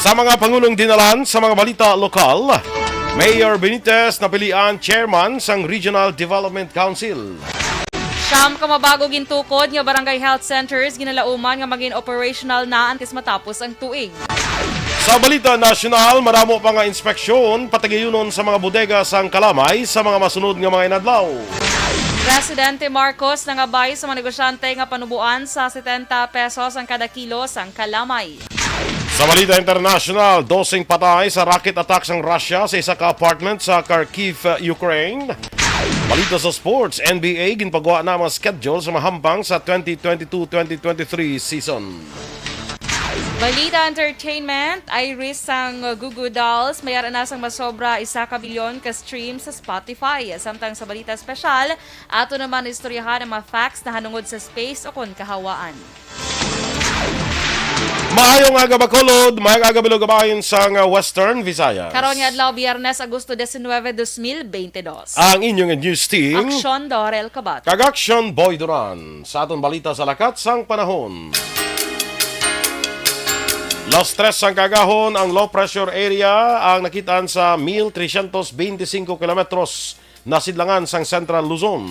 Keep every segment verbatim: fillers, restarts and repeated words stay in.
Sa mga pangulong dinalan sa mga balita lokal, Mayor Benitez napilian chairman sang Regional Development Council. Siyam ka mabago gintukod nga barangay health centers ginalauman nga magin operational na antes matapos ang tuig. Sa balita nasyonal, madamo pa nga inspeksyon patagayunon sa mga bodega sang kalamay sa mga masunod nga mga inadlaw. Presidente Marcos nangabay sa mga negosyante nga panuboan sa setenta pesos ang kada kilo sang kalamay. Sa balita international, doseng patay sa rocket attack sang Russia sa isa ka apartment sa Kharkiv, Ukraine. Balita sa sports, N B A, ginpagwa na ang mga schedule sa mahampang sa twenty twenty-two twenty twenty-three season. Balita entertainment, Iris sang Goo Goo Dolls, may ara na sang masobra isa ka bilyon ka stream sa Spotify. Samtang sa balita espesyal, ato naman istoryahan ang mga facts nahanungod sa space o kon kahawaan. Maayong aga, Bacolod. Maayong aga, Bilog, kabahin sang, uh, Western Visayas. Karon nga adlaw, Biyernes, Agosto diecinueve, dos mil veinte dos. Ang inyong news team. Aksyon, Dorel Kabat. Kag Aksyon, Boy Duran. Sa aton balita sa lakat sang panahon. Las tres sang kaagahon, ang low pressure area ang nakitaan sa mil trescientos veinticinco kilometros nasidlangan sang Central Luzon.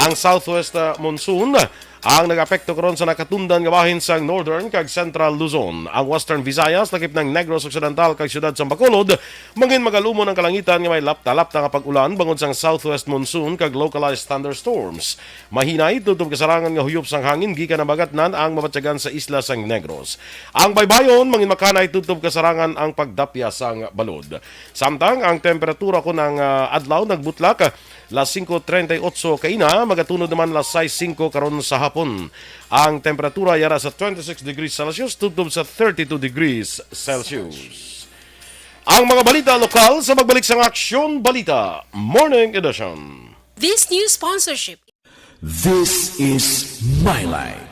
Ang southwest, uh, monsoon ang nag-apekto karon sa nakatundan nga bahin sang Northern kag Central Luzon. Ang Western Visayas lakip nang Negros Occidental kag siyudad sang Bacolod, mangin magalumon ang kalangitan nga may lapta-lapta nga pag-ulan bangod sang southwest monsoon kag localized thunderstorms. Mahinay tubtob kasarangan nga huyop sang hangin gikan habagatnan ang mabatyagan sa isla sang Negros. Ang baybayon, mangin makanay tubtob kasarangan ang pagdapya sang balod. Samtang ang temperatura kon ang, ah, adlaw nagbutlak, las singko treinta y ocho kaina, magatunod naman las sais singko karon sa hapon. Ang temperatura yara sa twenty-six degrees Celsius tubtob sa thirty-two degrees Celsius. Ang mga balita lokal sa pagbalik sang Aksyon Balita Morning Edition. This news sponsorship. This is My Life.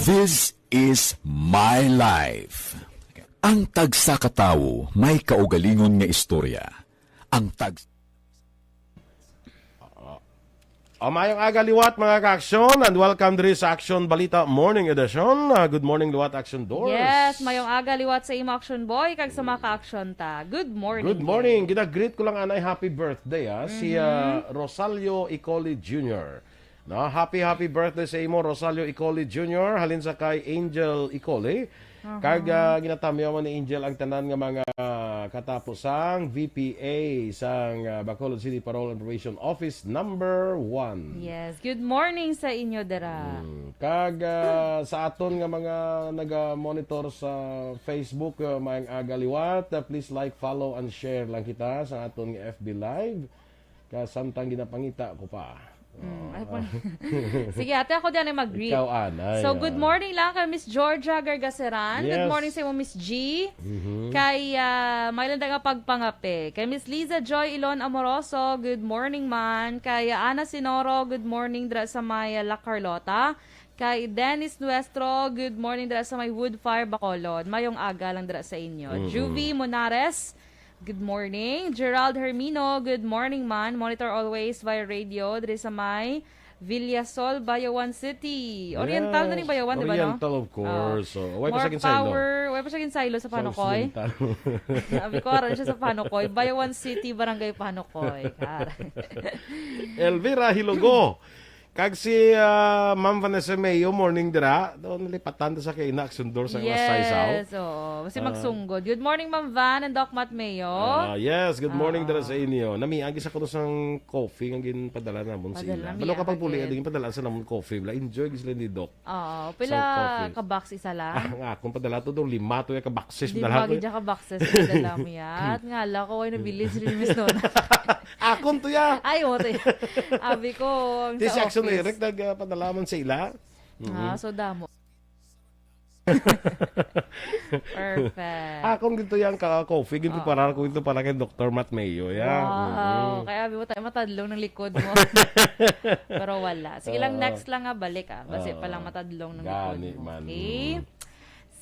This is My Life. Ang tagsa ka tawo may kaugalingon nga istorya. Ang tag- O, mayong aga liwat, mga ka-aksyon, and welcome diri sa Aksyon Balita Morning Edition. Ah, good morning liwat, Aksyon Dors. Yes, mayong aga liwat sa imo, Aksyon Boy, kag sa mga ka-aksyon ta. Good morning. Good morning. Gina-greet ko lang anay happy birthday, ah, si, ah, Rosalio Icoli Junior. No, happy, happy birthday sa imo, Rosalio Icoli Junior, halin sa kay Angel Icoli. Aha. Kag, ah, ginatamyaw man ni Angel ang tanan nga mga katapusang V P A sang, ah, Bacolod City Parole and Probation Office number one. Yes. Good morning sa inyo, dira. Mm. Kag, ah, sa aton nga mga naga-monitor sa Facebook, ah, maayong aga liwat, ah, please like, follow, and share lang kita sa aton nga F B Live. Ka samtang ginapangita ko pa. Mm, ay, pa- Sige, ate, ako din ay mag-greet. Ikaw, anay, So, ah. Good morning lang kay Miss Georgia Gargaseran. Good Yes. morning sa imo, Miss G. Mhm. Kay, ah, may landa nga pagpangape. Kay Miss Liza Joy Ilon Amoroso, good morning, man. Kay, ah, Ana Sinoro, good morning, dira sa may, ah, La Carlota. Kay Dennis Nuestro, good morning, dira sa may Wood Fire, Bacolod. Mayong aga lang dira sa inyo. Mm-mm. Juvie Monares, good morning. Gerald Hermino, good morning, man. Monitor always via radio, diri sa may Villasol, Bayawan City. Oriental na ni Yes. Bayawan, di ba, no? Oriental, of course. Oh. So, way pa More siya ginsaylo. power. Way pa siya ginsaylo sa Sa Panukoy. Occidental. Sabi ko, aron siya sa Panukoy. Bayawan City, Barangay Panukoy. Kar- Elvira Hilogo. Kag si, ah, Ma'am Vanessa Mayo, morning dira. Doon nalipatan ta sa kay Ina Aksyon Dors sa Yes, Saysao. oo. Kasi Ah. magsunggod. Good morning, Ma'am Van and Doc Matt Mayo. Ah, yes, good morning Oo. dira sa inyo. Namiagi sa kuno sang coffee nga ginpadala namon sa Padala ila. Balo ka pagpuli, agin. Ginpadala sa namon coffee. Bala, enjoy gid sila ni Doc. Oo, Sa pila coffee. ka box isa lang? Ah, nga akong padala to, do lima to ya ka boxes Di dala ko. magi dyan ka boxes, padala mo yan. Nga, ala ko, ay nabilin si Miss Nona. Akon to ya. Ay, mo to ya. Abi ko, ang This sa action office. Eric, nag, ah, padala man sa ila. Ah, Mhm. so damo. Perfect. Akon gito yang ka coffee, gito Oo. para ko gito para kay Doktor Matt Mayo, ya. Wow. Mhm. Kaya abi mo tayo matadlong ng likod mo. Pero wala. Sige lang, Oo. next lang nga balik, ah. Basi Oo. pa lang matadlong ng likod Gani mo. man. Okay? Mhm.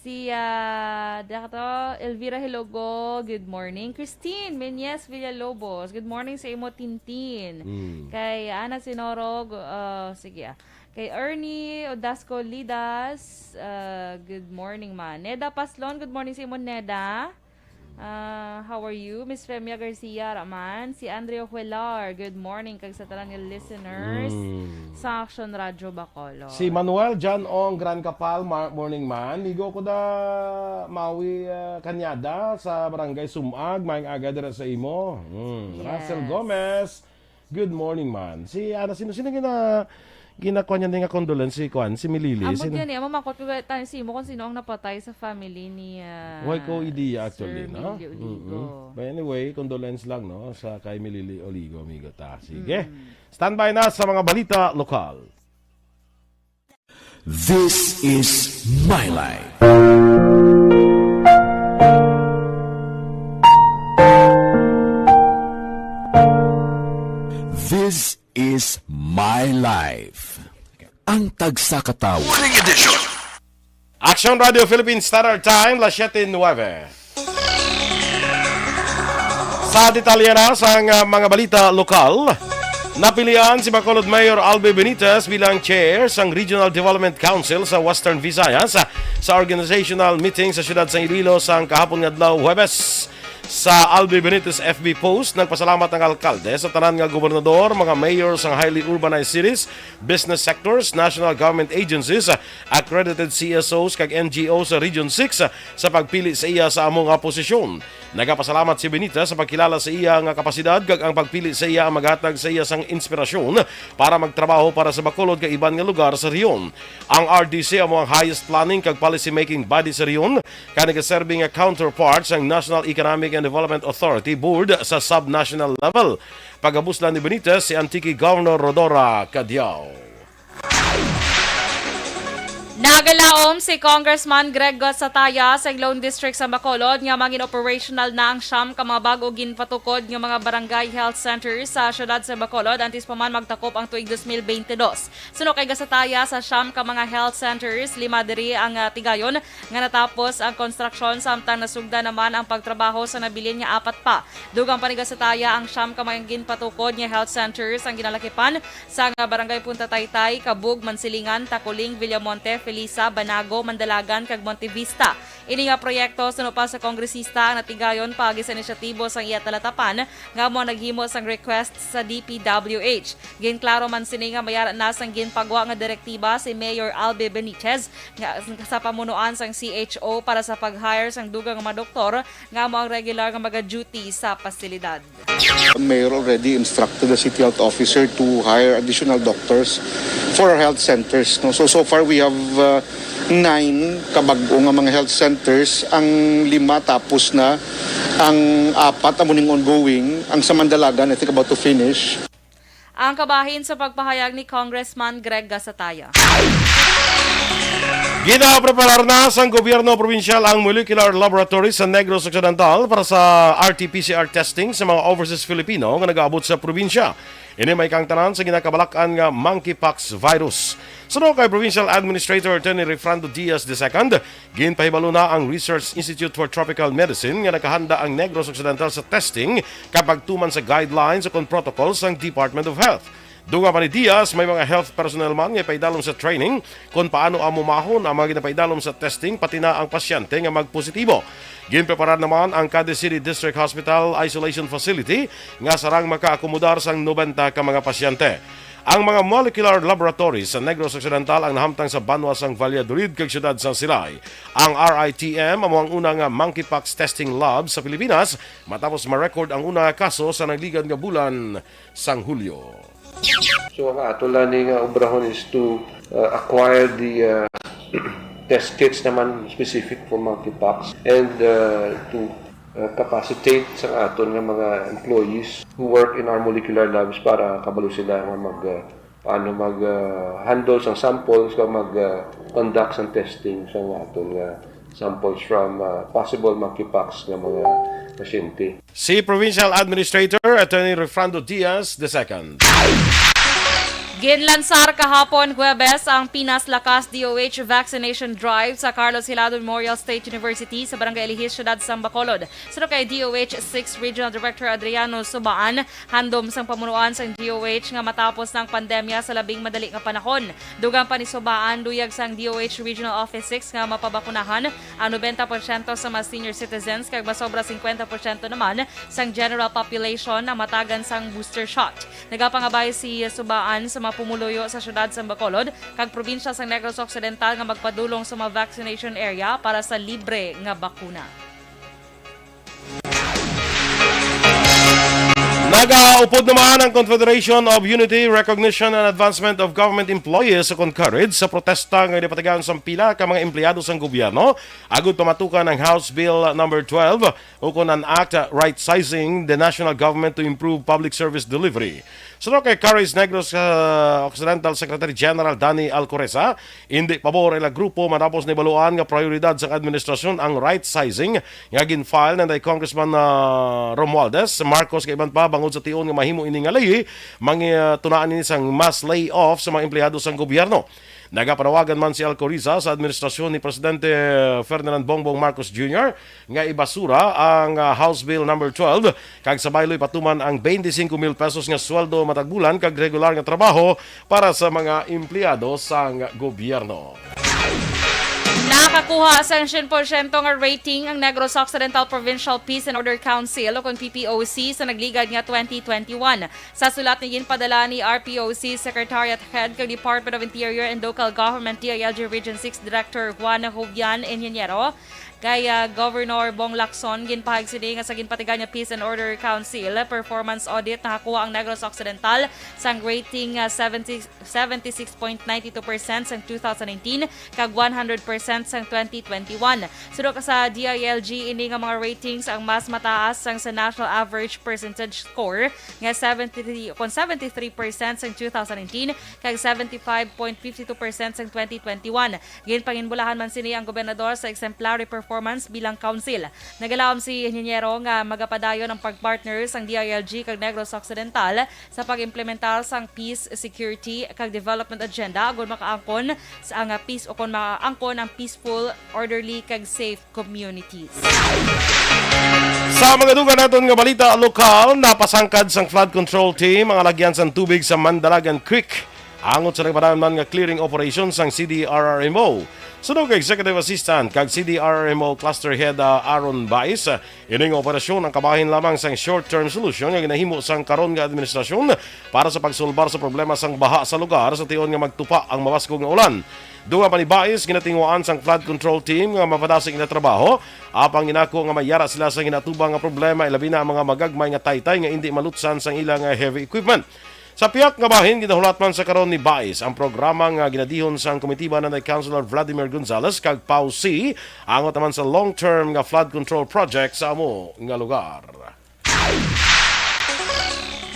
Si, ah, dito, Elvira Hilogo, good morning. Christine Menyes Villalobos, good morning sa imo, Tintin. Mm. Kay Ana Sinoro, gu-, ah, sige, ah. Kay Ernie Odasco Lidas, ah, good morning, ma. Neda Paslon, good morning sa imo, Neda. Ah, how are you? Miss Femia Garcia Raman, si Andrea Huelar, good morning, kag sa tanan nga listeners Mm. sa Action Radio Bacolod. Si Manuel John Ong Gran Capal, ma-, morning man. Ligo ko da Maui, ah, Kanyada sa Barangay Sumag. Maayong aga dira sa imo. Mm. Yes. Russell Gomez, good morning man. Si, ano, sino, sino gina-, ginakuha niya nga condolence? Si kuan, si Milili. Ambot Sino? Yan eh, mamakot ko tayo si mo kung sino ang napatay sa family ni, ah, Why ko idea, Sir actually, no? Milio Oligo. Mm-mm. But anyway, condolence lang, no, sa kay Milili Oligo, amigo ta. Sige. Mm. Standby na sa mga balita lokal. This is My Life. This is My Life. Ang tagsa ka tawo. Morning edition. Action Radio Philippines Standard Time, las siete nueve. Sa detalye na sang, ah, mga balita lokal, napilian si Bacolod Mayor Albi Benitez bilang chair sang Regional Development Council sa Western Visayas, ah, sa organizational meeting sa siyudad sang Iloilo sang kahapon nga adlaw, Huwebes. Sa Albi Benitez F B post, nagpasalamat ang alkalde sa tanan nga gobernador, mga mayor sang highly urbanized cities, business sectors, national government agencies, accredited C S Os kag N G Os sa Region six sa pagpili sa iya sa amo nga posisyon. Nagapasalamat si Benitez sa pagkilala sa iya nga kapasidad kag ang pagpili sa iya ang maghatag sa iya sang inspirasyon para magtrabaho para sa Bacolod kag iban nga lugar sa rehiyon. Ang R D C amo ang highest planning kag policy making body sa rehiyon, kag nagaserbi nga counterpart sang National Economic and Development Authority Board sa subnational level. Pagabuslan ni Benitez si Antique Governor Rhodora Cadiao. Nagalaom si Congressman Greg Gatz-Ataya sa Iloilo District sa Bacolod nga mangin operational na ang siyam ka mga bag-o ginpatukod nga mga barangay health centers sa siyudad sa Bacolod antes pa man magtakop ang tuig dos mil bente dos. Suno kay Gatz-Ataya, sa siyam ka mga health centers, lima diri ang, ah, tigayon nga natapos ang konstruksyon, samtang nasugdan naman ang pagtrabaho sa nabilin nga apat pa. Dugang pa ni Gatz-Ataya, ang siyam ka mga ginpatukod nga health centers ang ginalakipan sang Barangay Punta Taytay, Cabug, Mansilingan, Taculing, Villamonte, Felisa, Banago, Mandalagan, kag Montevista. Ini nga proyekto, suno pa sa kongresista, ang natigayon paagi sa inisyatibo sang iya talatapan nga amo ang naghimo sang request sa D P W H. Ginklaro man sini nga may ara na sang ginpagwa nga direktiba si Mayor Albi Benitez nga sa pamunuan sang C H O para sa pag-hire sang dugang nga mga doktor nga amo ang regular nga maga-duty sa pasilidad. Mayor already instructed the city health officer to hire additional doctors for our health centers, no? So, so far we have, uh, nine kabag-o nga mga health centers. Ang lima tapos na, ang apat amo ning ongoing, ang sa Mandalagan, I think, about to finish. Ang kabahin sa pagpahayag ni Congressman Greg Gatz-Ataya. Ginapreparar na sang gobyerno probinsyal ang molecular laboratory sa Negros Occidental para sa R T P C R testing sa mga overseas Filipino nga nagaabot sa probinsya. Ini may kaangtanan sa ginakabalak-an nga monkeypox virus. Suno kay Provincial Administrator Attorney Refrando Diaz the second, ginpahibalo na ang Research Institute for Tropical Medicine nga nakahanda ang Negros Occidental sa testing kag pagtuman sa guidelines ukon protocols sang Department of Health. Dugang pa ni Diaz, may mga health personnel man nga ipaidalom sa training kon paano amo mahon ang mga ginapaidalom sa testing, pati na ang pasyente nga magpositibo. Ginpreparar naman ang Cadiz City District Hospital Isolation Facility nga sarang makaakomodar sang nobenta ka mga pasyente. Ang mga molecular laboratories sa Negros Occidental ang nahamtang sa banwa sang Valladolid kag siyudad sang Silay. Ang R I T M amo ang una nga monkeypox testing lab sa Pilipinas matapos ma-record ang una nga kaso sa nagligad nga bulan sang Hulyo. So, ang ato lang ni nga obrahon is to, uh, acquire the, uh, test kits naman specific for monkeypox and, uh, to, uh, capacitate sa aton nga mga employees who work in our molecular labs para kabalo sila nga mag, uh, paano mag, uh, handle sang samples o mag, uh, conduct sang testing sa aton nga samples from, uh, possible monkeypox nga mga pasyente. Si Provincial Administrator Attorney Refrando Diaz the second. Ginlansar kahapon, Huwebes, ang Pinas Lakas D O H Vaccination Drive sa Carlos Hilado Memorial State University sa Barangay Alihis, Siyudad sang Bacolod. Suno kay D O H six Regional Director Adriano Subaan, handom sang pamunuan sang D O H nga matapos na ang pandemya sa labing madali nga panahon. Dugang pa ni Subaan, luyag sang D O H Regional Office six nga mapabakunahan ang nobenta porsyento sa mga senior citizens kag masobra singkwenta porsyento naman sang general population ang matagan sang booster shot. Nagapangabay si Subaan sa mga pumuluyo sa siyudad sang Bacolod kag probinsya sang Negros Occidental nga magpadulong sa mga vaccination area para sa libre nga bakuna. Nagaupod naman ang Confederation of Unity, Recognition and Advancement of Government Employees o CONCURRED sa protesta nga ginapatigayon sang pila ka mga empleyado sang gobyerno agud pamatukan ang House Bill number twelve, ukon an Act Right Sizing the National Government to Improve Public Service Delivery. Suno kay Caris Negros, ah, Occidental Secretary General Danny Alcoreza, indi pabor ang ila grupo matapos nahibaluan nga prioridad sang administrasyon ang right sizing nga gin-file nanday Congressman, ah, Romualdez Marcos kag iban pa. Bangod sa tion nga mahimo ini nga ley, mangi-, ah, tunaan ini sang mass layoff sa mga empleyado sang gobyerno. Nagapanawagan man si Alcoriza sa administrasyon ni Presidente Ferdinand Bongbong Marcos Junior nga ibasura ang, ah, House Bill number twelve kag sa baylo ipatuman ang twenty-five mil pesos nga sweldo matag bulan kag regular nga trabaho para sa mga empleyado sang gobyerno. Nakakuha sang siyam porsyento nga rating ang Negros Occidental Provincial Peace and Order Council o kon P P O C sa nagligad nga twenty twenty-one. Sa sulat nga ginpadala ni R P O C Secretariat Head kag Department of Interior and Local Government D I L G Region six Director Juan Jovian Ingeniero kay, ah, Governor Bong Lacson, ginpahayag sini nga sa ginpatigayon nga Peace and Order Council Performance Audit, nakakuha ang Negros Occidental sang rating nga seventy, seventy-six point nine two percent sang two thousand nineteen kag one hundred percent sang twenty twenty-one. Suno ka sa D I L G, ini nga mga ratings ang mas mataas sang sa national average percentage score nga seventy-three, kon seventy-three percent sang two thousand nineteen kag seventy-five point fifty-two percent sang twenty twenty-one. Ginpanginbulahan man sini ang gobernador sa exemplary performance bilang council. Nagalaom si Ingeniero nga magapadayon ang pagpartner sang D I L G kag Negros Occidental sa pag-implementar sang peace, security, kag development agenda agud makaangkon sa nga peace o kon makaangkon ang peaceful, orderly, kag safe communities. Sa mga dugang naton nga balita lokal, napasangkad sang flood control team ang alagyan sang tubig sa Mandalagan Creek angot sa nagpadayon man nga clearing operation sang C D R R M O. Suno kay Executive Assistant kag C D R R M O Cluster Head, ah, Aaron Bais, ah, ini nga operasyon ang kabahin lamang sang short-term solution nga ginahimo sang karon nga administrasyon para sa pagsulbar sa problema sang baha sa lugar sa tion nga magtupa ang mabaskog nga ulan. Dugang pa ni Bais, ginatinguhaan sang flood control team nga mapadasig ila trabaho, apang ginako nga mayara sila sa ginatubang nga problema, ilabi na ang mga magagmay nga taytay nga indi malutsan sang ila nga heavy equipment. Sa pihak nga bahin, ginahulat man sa karon ni Bais ang programa nga ginadihon sang komitiba nanday Councilor Vladimir Gonzales kag PAO-C angot naman sa long-term nga flood control project sa amo nga lugar.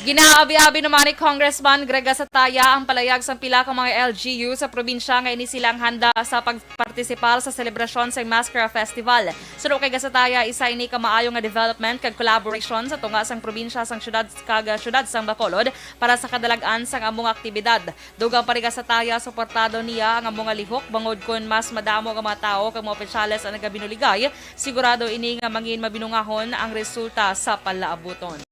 Ginaabi-abi naman ni Congressman Greg Gasataya ang palayag sang pila ka mga L G U sa probinsya nga ini sila ang handa sa pagpartisipar sa selebrasyon sa Maskara Festival. Suno kay Gasataya, isa ini ka maayo nga development kag collaboration sa tunga sang probinsya sang syudad kag syudad sang Bacolod para sa kadalag-an sang amo nga aktibidad. Dugang pa ni Gasataya, suportado niya ang amo nga lihok bangod kon mas madamo nga mga tawo kag mga opisyales ang nagabinuligay, sigurado ini nga mangin mabinungahon ang resulta sa palaabuton.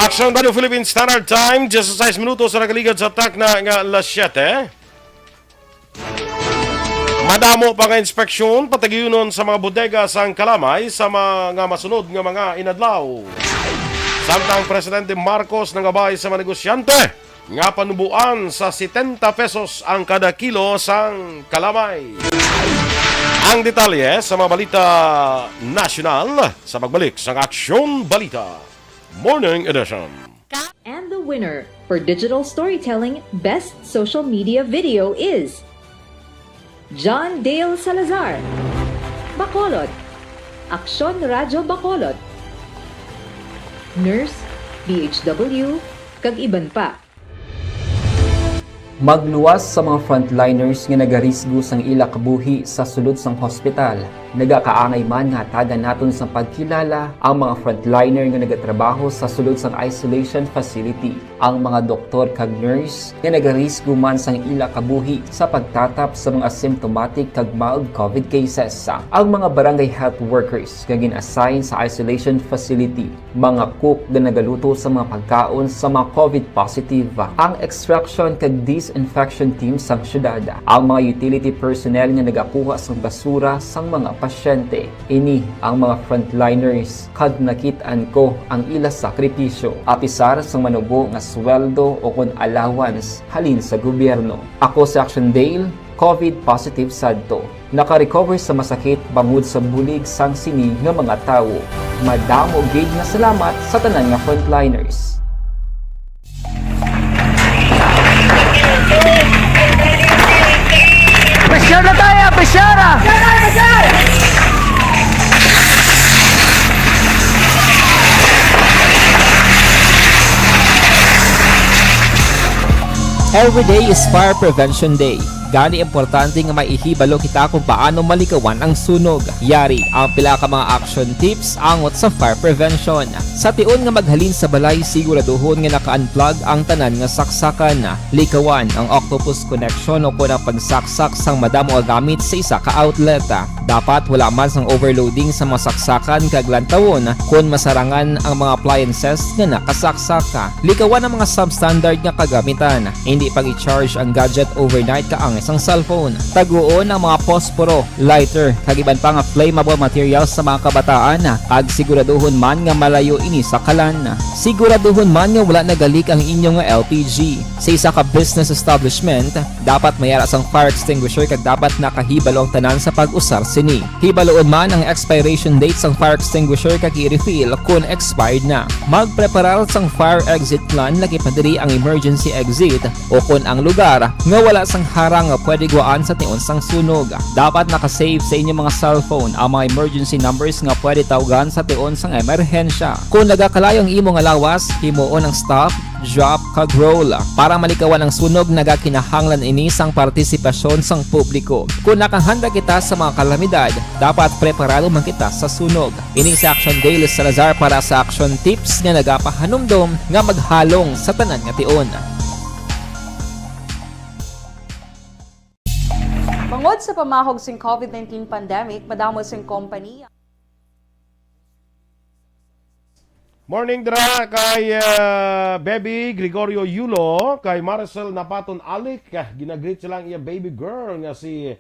Aksyon, Radio Philippine Standard Time, diyesisais minutos sa nagaligad sa takna nga alas siyete. Madamo pa nga inspeksyon patagiyunon sa mga bodega sang Kalamay sa mga masunod nga mga inadlaw. Samtang Presidente Marcos nangabay sa mga negosyante nga panuboan sa setenta pesos ang kada kilo sang kalamay. Ang detalye sa mga balita nasyonal sa pagbalik sang Aksyon Balita Morning Edition. And the winner for digital storytelling best social media video is John Dale Salazar, Bacolod, Aksyon Radyo Bacolod, Nurse, B H W, kag iban pa. Magluwas sa mga frontliners nga nagarisgo sang ila kabuhi sa sulod sang hospital. Nagakaangay man nga hatagan naton sang pagkilala ang mga frontliner nga nagatrabaho sa sulod sang isolation facility, ang mga doktor kag nurse nga nagarisgo man sang ila kabuhi sa pagtatap sa mga symptomatic kag mild covid cases, ang mga barangay health workers nga gin-assign sa isolation facility, mga cook nga nagaluto sa mga pagkaon sa mga covid positive, ang extraction kag disinfection team sang syudad, ang mga utility personnel nga nagakuha sang basura sang mga pasyente. Ini ang mga frontliners, kag nakit-an ko ang ila sakripisyo, apisar sang manubo nga sweldo o kon allowance halin sa gobyerno. Ako si Action Dale, covid positive sadto. Naka-recover sa masakit bangod sa bulig sang sini nga mga tawo. Madamo gid nga salamat sa tanan nga frontliners. Pressure na tayo, pressure! Every day is Fire Prevention Day. Gani, importante nga maihibalo kita kung paano malikawan ang sunog. Yari ang pila ka mga action tips angot sa fire prevention. Sa tion nga maghalin sa balay, siguraduhon nga naka-unplug ang tanan nga saksakan. Likawan ang octopus connection o kon ang pagsaksak sang madamo nga gamit sa isa ka outlet. Dapat wala man sang overloading sa mga saksakan kag lantawon kon masarangan ang mga appliances nga nakasaksak. Likawan ang mga substandard nga kagamitan. Hindi pag-i-charge ang gadget overnight kaangay sang cellphone. Taguon ang mga posporo, lighter, kag iban pa nga flammable materials sa mga kabataan, kag siguraduhon man nga malayo ini sa kalan. Siguraduhon man nga wala nagalik ang inyo nga L P G. Sa isa ka business establishment, dapat may ara sang fire extinguisher kag dapat nakahibalo ang tanan sa pag-usar sini. Hibaloon man ang expiration date sang fire extinguisher kag i-refill kon expired na. Magpreparar sang fire exit plan, lakip na diri ang emergency exit o kon ang lugar nga wala sang harang nga pwede guwaan sa tion sang sunog. Dapat naka-save sa inyo mga cellphone ang mga emergency numbers nga pwede tawgan sa tion sang emerhensya. Kon nagakalayo ang imo nga lawas, himuon ang stop, drop, kag roll. Para malikawan ang sunog, nagakinahanglan ini sang partisipasyon sang publiko. Kon nakahanda kita sa mga kalamidad, dapat preparado man kita sa sunog. Ini si Action Dale Salazar para sa Action Tips nga nagapahanumdom nga maghalong sa tanan nga tion. Bangod sa pamahog sing covid nineteen pandemic, madamo sing kompanya. Morning dira kay, ah, Baby Gregorio Yulo, kay Maricel Napaton Alic. Ah, ginagreet sila ang iya baby girl nga si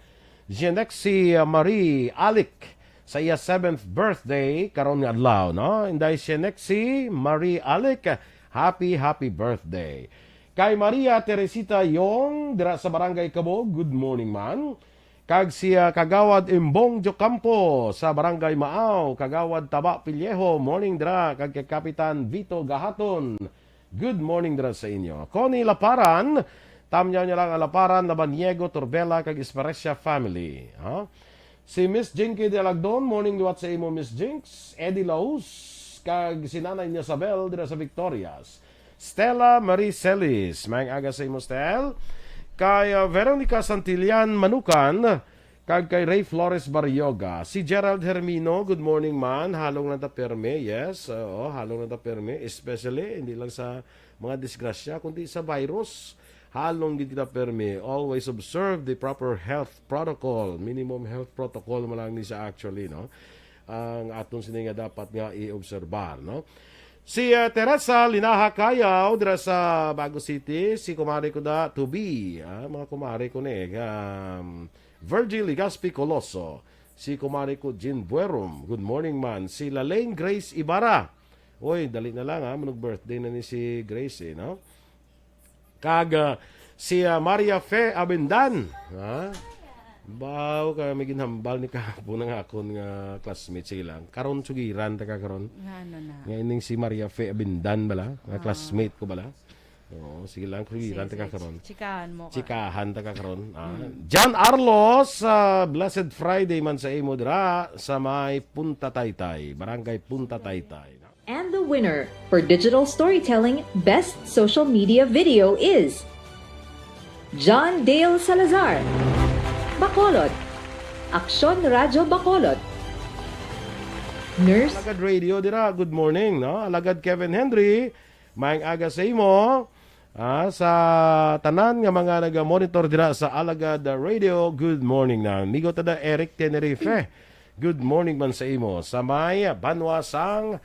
Genexi Marie Alic sa iya seventh birthday karon nga adlaw, no? Inday Genexi Marie Alic, happy, happy birthday. Kay Maria Teresita Yong dira sa Barangay Cabog, good morning man. Kag si, ah, Kagawad Imbong Diocampo sa Barangay Maaw, Kagawad Taba Pillejo, morning dira, kag kay Kapitan Vito Gahaton, good morning dira sa inyo. Connie Laparan, tamyaw niya lang ang Laparan, Labaniego, Turbela, kag Esparecia family. Ha? Si Miss Jinky de Alagdon, morning liwat sa imo, Miss Jinx. Eddie Laus, kag si Nanay Isabel dira sa Victorias. Stella Marie Celis, maayong aga sa imo, Stel. Kay, uh, Veronica Santillan Manukan, kag kay Ray Flores Barrioga. Si Gerald Hermino, good morning man. Halong lang ta pirmi, yes. Oo, halong lang ta pirmi. Especially, hindi lang sa mga disgrasya, kundi sa virus. Halong gid kita pirmi. Always observe the proper health protocol. Minimum health protocol man lang ni siya actually, no? Ang aton sini nga dapat nga i-obserbar, no? Si, ah, Teresa Linaha Cayaw dira sa Bago City, si kumare ko da Tubi, ah, mga kumare ko ni, um, Virgil Legaspi Coloso, si kumare ko Jean Buerum, good morning man, si Lalaine Grace Ibarra. Oy, dali na lang, ha, manog birthday na ni si Grace, eh, no? Kag, ah, si, ah, Maria Fe Abendan, ha? Baw ka may ginhambal ni kahapon ang akon nga classmate. Sige lang. Karon sugiran ta ka karon. Nga ano na? Nga ining si Maria Fe Abendan bala, nga Ah. classmate ko bala. Oo, sige lang, sugiran Sige, ta ka sige. karon. Chikahan mo ka. Chikahan ta ka karon. Ah, Hmm. John Arlos, ah, blessed Friday man sa imo dira sa may Punta Taytay, Barangay Punta Taytay. And the winner for digital storytelling best social media video is John Dale Salazar, Bacolod. Aksyon Radyo Bacolod. Nurse. Alagad Radio dira, good morning, no? Alagad Kevin Henry, maayong aga sa imo. Ah, sa tanan nga mga naga-monitor dira sa Alagad Radio, good morning na. Amigo ta da Eric Tenerife, good morning man sa imo. Sa may banwa sang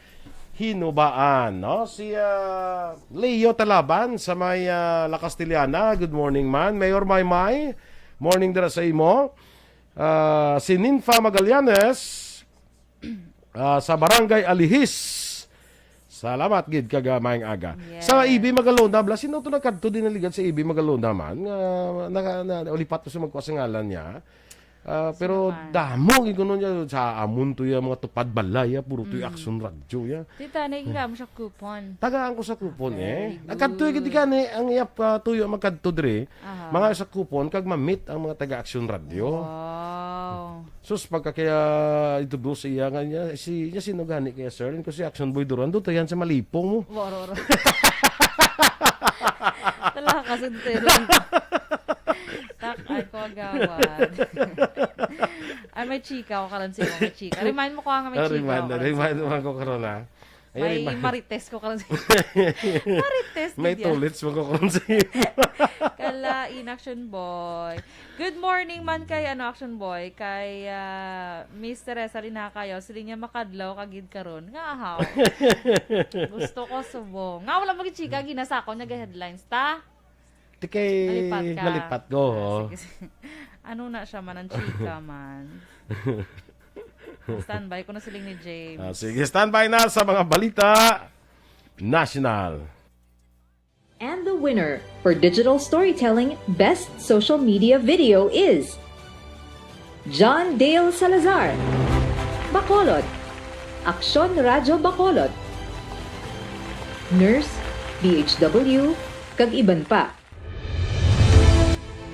Hinubaan, no? Si, ah, Leo Talaban sa may, ah, La Castellana, good morning man. Mayor Maymay, morning dira sa imo. Ah, si Ninfa Magallanes, ah, sa Barangay Alihis. Salamat gid kag, ah, maayong aga. Sa Yes. A B Magalona, bala, sino to nagkadto din naligad sa A B Magalona man? Nga, naka-, na, ulipat ko sa magkuha sa ngalan niya. Ah, pero Sino man? damo gid kuno niya sa amon to ya mga tupad balay, ya, puro to ya Mm. Aksyon Radyo, ya. Tita, nahiga mo sa coupon. Tagaan ko sa coupon, eh. Very good. Nagkadto gid gani ang iyap, ah, tuyo magkadto diri. Aha. Mga sa coupon kag ma-meet ang mga taga Aksyon Radyo. Wow. Sus, pagka kaya ito bro sa iya nga niya, si, niya sino gani kaya, sir? Ko si Action Boy Duran, doon to yan sa Malipong mo. Waro, waro. Talaga ka, sentero. Tak, ako agawad. Ay, may chika ako karon sa imo, may chika. Remind mo ko nga may Ah, chika remind, ako karon sa remind imo. mo ako karon, ha? Ay, May remind. marites ko karon sa imo. Marites, May gid yan. tulits mo ko karon sa imo. Kala, in Action Boy. Good morning man kay, ano, Action Boy, kay, ah, Miss Teresa Linakayo. Sila niya makadlaw ka gid karon. Nga, ahaw. Gusto ko subong. Nga, wala mag-chika, ginasakon niya headlines. Ta? Ti kay Nalipat ka. nalipat ko, Ah, ho. sige, sige. Ano na siya man, ang chika man. Standby ko na siling ni James. Ah, sige, standby na sa mga balita national. And the winner for digital storytelling best social media video is John Dale Salazar, Bacolod, Aksyon Radyo Bacolod, Nurse, D H W, kag iban pa.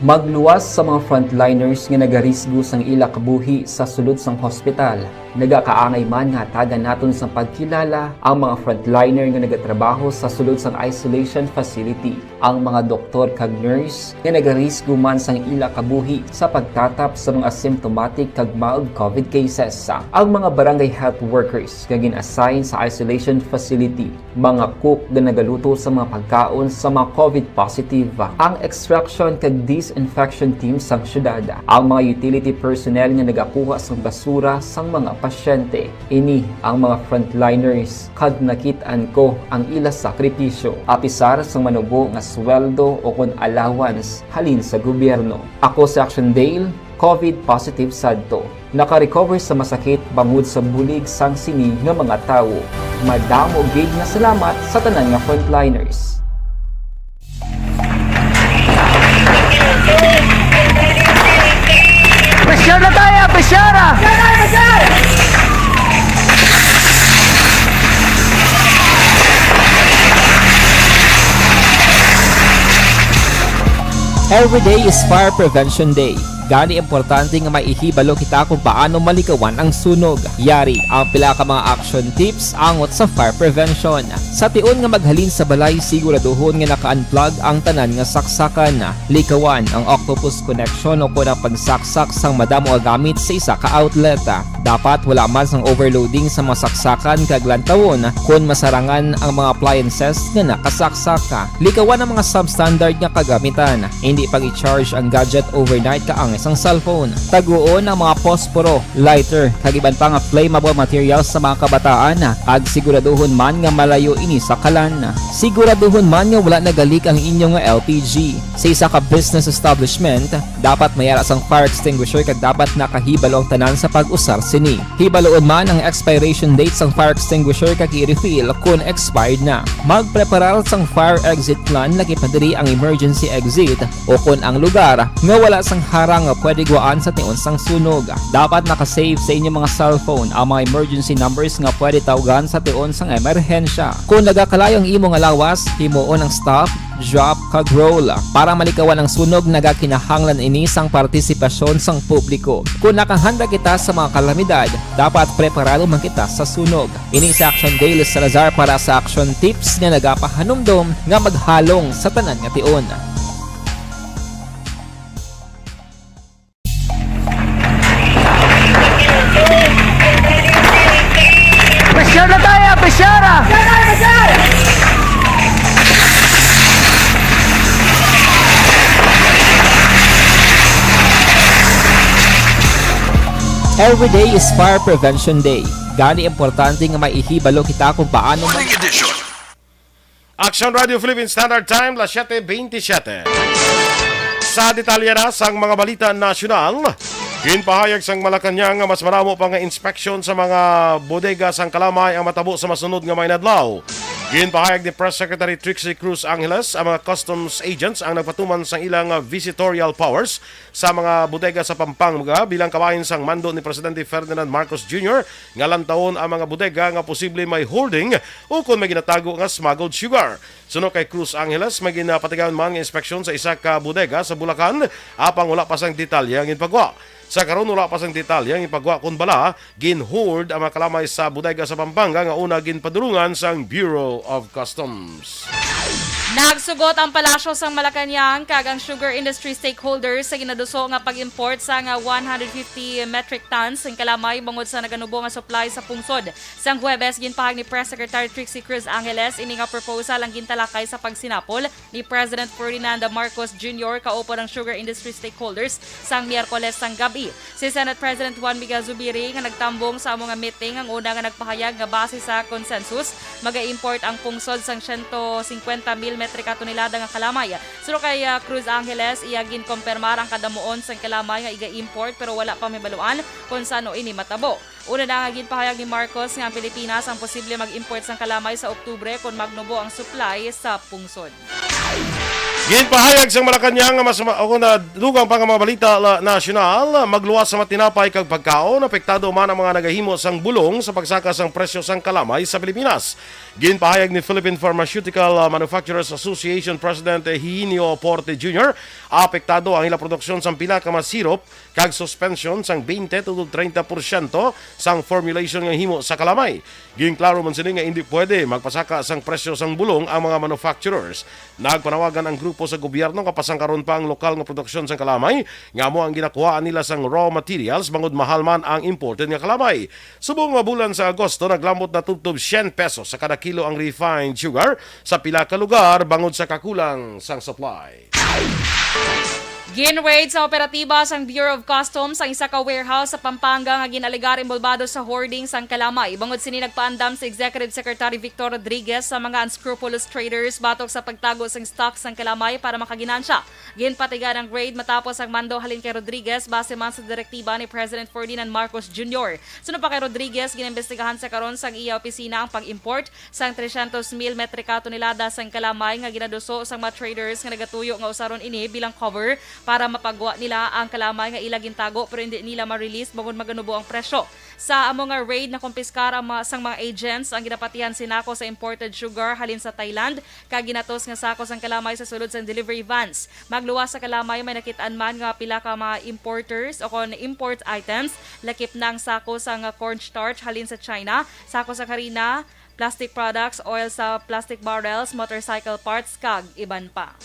Magluwas sa mga frontliners nga nagarisgo sang ila kabuhi sa sulod sang hospital. Nagakaangay man nga hatagan naton sang pagkilala ang mga frontliner nga nagatrabaho sa sulod sang isolation facility, ang mga doktor kag nurse nga nagarisgo man sang ila kabuhi sa pagtatap sa mga asymptomatic kag mild covid cases, ang mga barangay health workers nga gin-assign sa isolation facility, mga cook nga nagaluto sa mga pagkaon sa mga covid positive, ang extraction kag disinfection team sang syudad, ang mga utility personnel nga nagakuha sang basura sang mga pasyente. Ini ang mga frontliners kag nakit-an ko ang ila sakripisyo, apisar sang manubo nga sweldo o kon allowance halin sa gobyerno. Ako si Action Dale, covid positive sadto. Naka-recover sa masakit bangod sa bulig sang sini nga mga tawo. Madamo gid nga salamat sa tanan nga frontliners. Pressure na tayo! Pressure na! Every day is Fire Prevention Day. Gani, importante nga may ihibalo kita kung paano malikawan ang sunog. Yari ang pila ka mga action tips angot sa fire prevention. Sa tion nga maghalin sa balay, siguraduhon nga naka-unplug ang tanan nga saksakan. Likawan ang octopus connection o kon ang pagsaksak sang madamo nga gamit sa isa ka outlet. Dapat wala man sang overloading sa mga saksakan kag lantawon kon masarangan ang mga appliances nga nakasaksak. Likawan ang mga substandard nga kagamitan. Indi pag-i-charge ang gadget overnight kaangay sang cellphone. Taguon ang mga posporo, lighter, kag iban pa nga flammable materials sa mga kabataan, kag siguraduhon man nga malayo ini sa kalan. Siguraduhon man nga wala nagalik ang inyo nga L P G. Sa isa ka business establishment, dapat may ara sang fire extinguisher kag dapat nakahibalo ang tanan sa pag-usar sini. Hibaloon man ang expiration date sang fire extinguisher kag i-refill kon expired na. Magpreparar sang fire exit plan, lakip na diri ang emergency exit o kon ang lugar nga wala sang harang nga pwede guwaan sa tion sang sunog. Dapat naka-save sa inyo mga cellphone ang mga emergency numbers nga pwede tawgan sa tion sang emerhensya. Kon nagakalayo ang imo nga lawas, himuon ang stop, drop, kag roll. Para malikawan ang sunog, nagakinahanglan ini sang partisipasyon sang publiko. Kon nakahanda kita sa mga kalamidad, dapat preparado man kita sa sunog. Ini si Action Dale Salazar para sa Action Tips nga nagapahanumdom nga maghalong sa tanan nga tion. Every day is Fire Prevention Day. Gani importante nga may ihibalo kita kung paano man Morning edition. Action Radio Philippine Standard Time, las siete veintisiete. Sa detalye na sang mga balita nasyonal, ginpahayag sang Malacañang nga mas madamo pa nga inspeksyon sa mga bodega sang kalamay ang matabo sa masunod nga mga inadlaw. Ginpahayag ni Press Secretary Trixie Cruz Angeles ang mga customs agents ang nagpatuman sang ilang visitorial powers sa mga bodega sa Pampanga bilang kabahin sang mando ni Presidente Ferdinand Marcos Junior nga lantawon ang mga bodega nga posible may hoarding o kon may ginatago nga smuggled sugar. Suno kay Cruz Angeles, may ginapatigayon man nga inspeksyon sa isa ka bodega sa Bulacan, apang wala pa sang detalye ang ginpagwa. Sa karon, wala pa sang detalye ang ginpagwa kon bala gin-hoard ang mga kalamay sa bodega sa Pampanga nga una ginpadulungan sang Bureau of Customs. Nagsugot ang Palasyo sang Malacañang kag ang sugar industry stakeholders sa ginaduso nga pag-import sa nga one hundred fifty metric tons ang kalamay bangod sa naganubo nga supply sa pungsod. Sang Huwebes, ginpahayag ni Press Secretary Trixie Cruz Angeles ini nga proposal ang gintalakay sa pagsinapol ni President Ferdinand Marcos Junior kaupod ang sugar industry stakeholders sang Miyerkules sang gab-i. Si Senate President Juan Miguel Zubiri nga nagtambong sa amo nga meeting ang una nga nagpahayag nga base sa consensus, maga-import ang pungsod sang siyento singkwenta mil metrika tonelada nga kalamay. Suno kay, ah, Cruz Angeles, iya ginkompermar ang kadamuon sang kalamay nga iga-import pero wala pa mahibaluan kon san-o ini matabo. Una na nga ginpahayag ni Marcos nga ang Pilipinas ang posible mag-import sang kalamay sa Oktubre kon magnubo ang supply sa pungsod. Ginpahayag sang Malacañang nga mas ma-, o na dugang pa nga mga balita la-, nasyonal, magluwas sa mga tinapay kag pagkaon, apektado man ang mga nagahimo sang bulong sa pagsaka sang presyo sang kalamay sa Pilipinas. Ginpahayag ni Philippine Pharmaceutical, uh, Manufacturers Association President Higinio Porte Junior, apektado ang ila produksyon sang pila ka mga sirop kag suspension sang twenty to treinta porsyento sang formulation nga himo sa kalamay. Ginklaro man sini nga indi pwede magpasaka sang presyo sang bulong ang mga manufacturers. Nagpanawagan ang grupo sa gobyerno nga pasangkaron pa ang lokal nga produksyon sang kalamay nga amo ang ginakuhaan nila sang raw materials bangod mahal man ang imported nga kalamay. Subong nga bulan sa Agosto, naglambot na tubtob syen pesos sa kada kilo ang refined sugar sa pila ka lugar bangod sa kakulang sang supply. Gin-raid sa operatiba sang Bureau of Customs ang isa ka warehouse sa Pampanga nga gin-alegar inbolbado sa hoarding sang kalamay. Bangod sini, nagpaandam si Executive Secretary Victor Rodriguez sa mga unscrupulous traders batok sa pagtago sang stock sang kalamay para makaginansya. Ginpatigayon ang raid matapos ang mando halin kay Rodriguez base man sa direktiba ni President Ferdinand Marcos Junior. Suno pa kay Rodriguez, ginimbestigahan sa karon sang iya opisina ang pag-import sang tresyentos mil metrika tonelada sang kalamay nga ginaduso sang mga traders nga nagatuyo nga usaron ini bilang cover para mapagwa nila ang kalamay nga ila gintago pero indi nila ma-release bangod maganubo ang presyo. Sa amo nga raid, nakumpiskar ang mga, sang mga agents ang ginapatihan sinako sa imported sugar halin sa Thailand kag ginatos nga sako sang kalamay sa sulod sang delivery vans. Magluwas sa kalamay, may nakit-an man nga pila ka mga importers o kon import items, lakip na ang sako sang cornstarch halin sa China, sako sang harina, plastic products, oil sa plastic barrels, motorcycle parts, kag iban pa.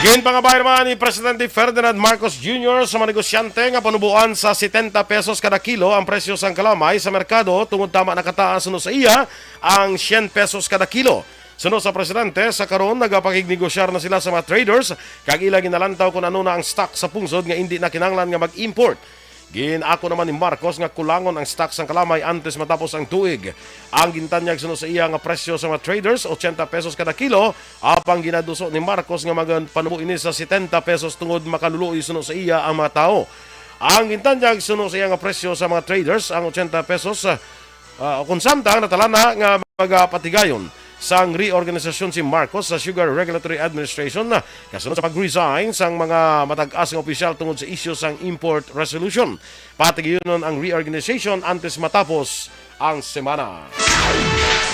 Ginpangabay naman ni Presidente Ferdinand Marcos Junior sa mga negosyante nga panuboan sa setenta pesos kada kilo ang presyo sang kalamay sa merkado tungod tama nakataas suno sa iya ang syen pesos kada kilo. Suno sa presidente, sa karon nagapakignegosyar na sila sa mga traders kag ila ginalantaw kon ano na ang stock sa pungsod nga indi na kinahanglan nga mag-import. Gin-ako naman ni Marcos nga kulangon ang stock sang kalamay antes matapos ang tuig. Ang gintanyag suno sa iya nga presyo sa mga traders, ochenta pesos kada kilo, apang ginaduso ni Marcos nga magapanubo ini sa setenta pesos tungod makaluloy suno sa iya ang mga tawo. Ang gintanyag suno sa iya nga presyo sa mga traders, ang ochenta pesos, ah, Ah, kung samtang natalana nga magapatigayon sang reorganisasyon si Marcos sa Sugar Regulatory Administration, ah, kasunod sa pag-resign sang mga matag-as nga opisyal tungod sa isyu sang import resolution. Patigayonon ang reorganization antes matapos ang semana.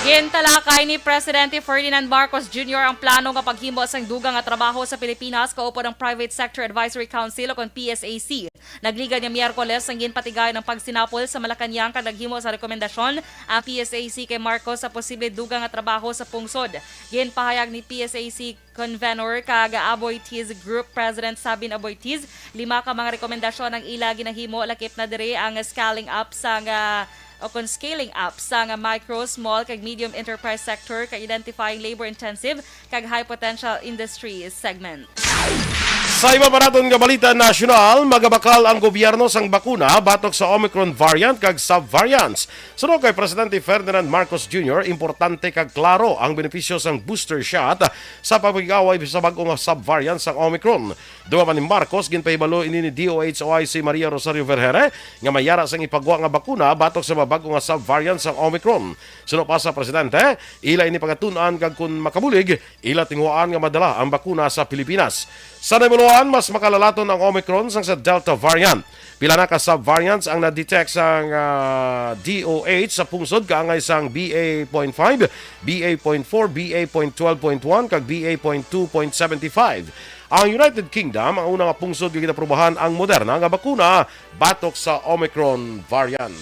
Gintalakay ni Presidente Ferdinand Marcos Junior ang plano nga paghimo sang dugang nga trabaho sa Pilipinas kaupod ang Private Sector Advisory Council o kon P S A C. Nagligad nga Miyerkules ang ginpatigayon ang pagsinapol sa Malacañang kag naghimo sa rekomendasyon ang P S A C kay Marcos sa posible dugang nga trabaho sa pungsod. Ginpahayag ni P S A C Convenor kag Aboitiz Group President Sabin Aboitiz, lima ka mga rekomendasyon ang ila ginahimo, lakip na diri ang scaling up sang, ah, o kon scaling up sang micro, small kag medium enterprise sector kag identifying labor-intensive kag high potential industry segment. Sa iba pa naton nga balita nasyonal, magabakal ang gobyerno sang bakuna batok sa Omicron variant kag subvariants. Suno kay Presidente Ferdinand Marcos Junior, importante kag klaro ang benepisyo sang booster shot sa pagpag-away sa bag-o nga subvariant sang Omicron. Dugang pa ni Marcos, ginpahibalo ini ni D O H O I C Maria Rosario Vergere nga may yara sang ipagwa nga bakuna batok sa mga bag-o nga subvariant sang Omicron. Suno pa sa presidente, ila ini pagatun-an kag kun makabulig, ila tinguhaan nga madala ang bakuna sa Pilipinas. Sa nahimuloan, mas makalalaton ang Omicron sang sa Delta variant. Pila na ka subvariants ang na-detect sang, ah, D O H sa pungsod kaangay sang B A point five, B A point four, B A point twelve point one, kag B A point two point seven five. Ang United Kingdom ang una nga pungsod nga ginaprubahan ang Moderna nga bakuna batok sa Omicron variant.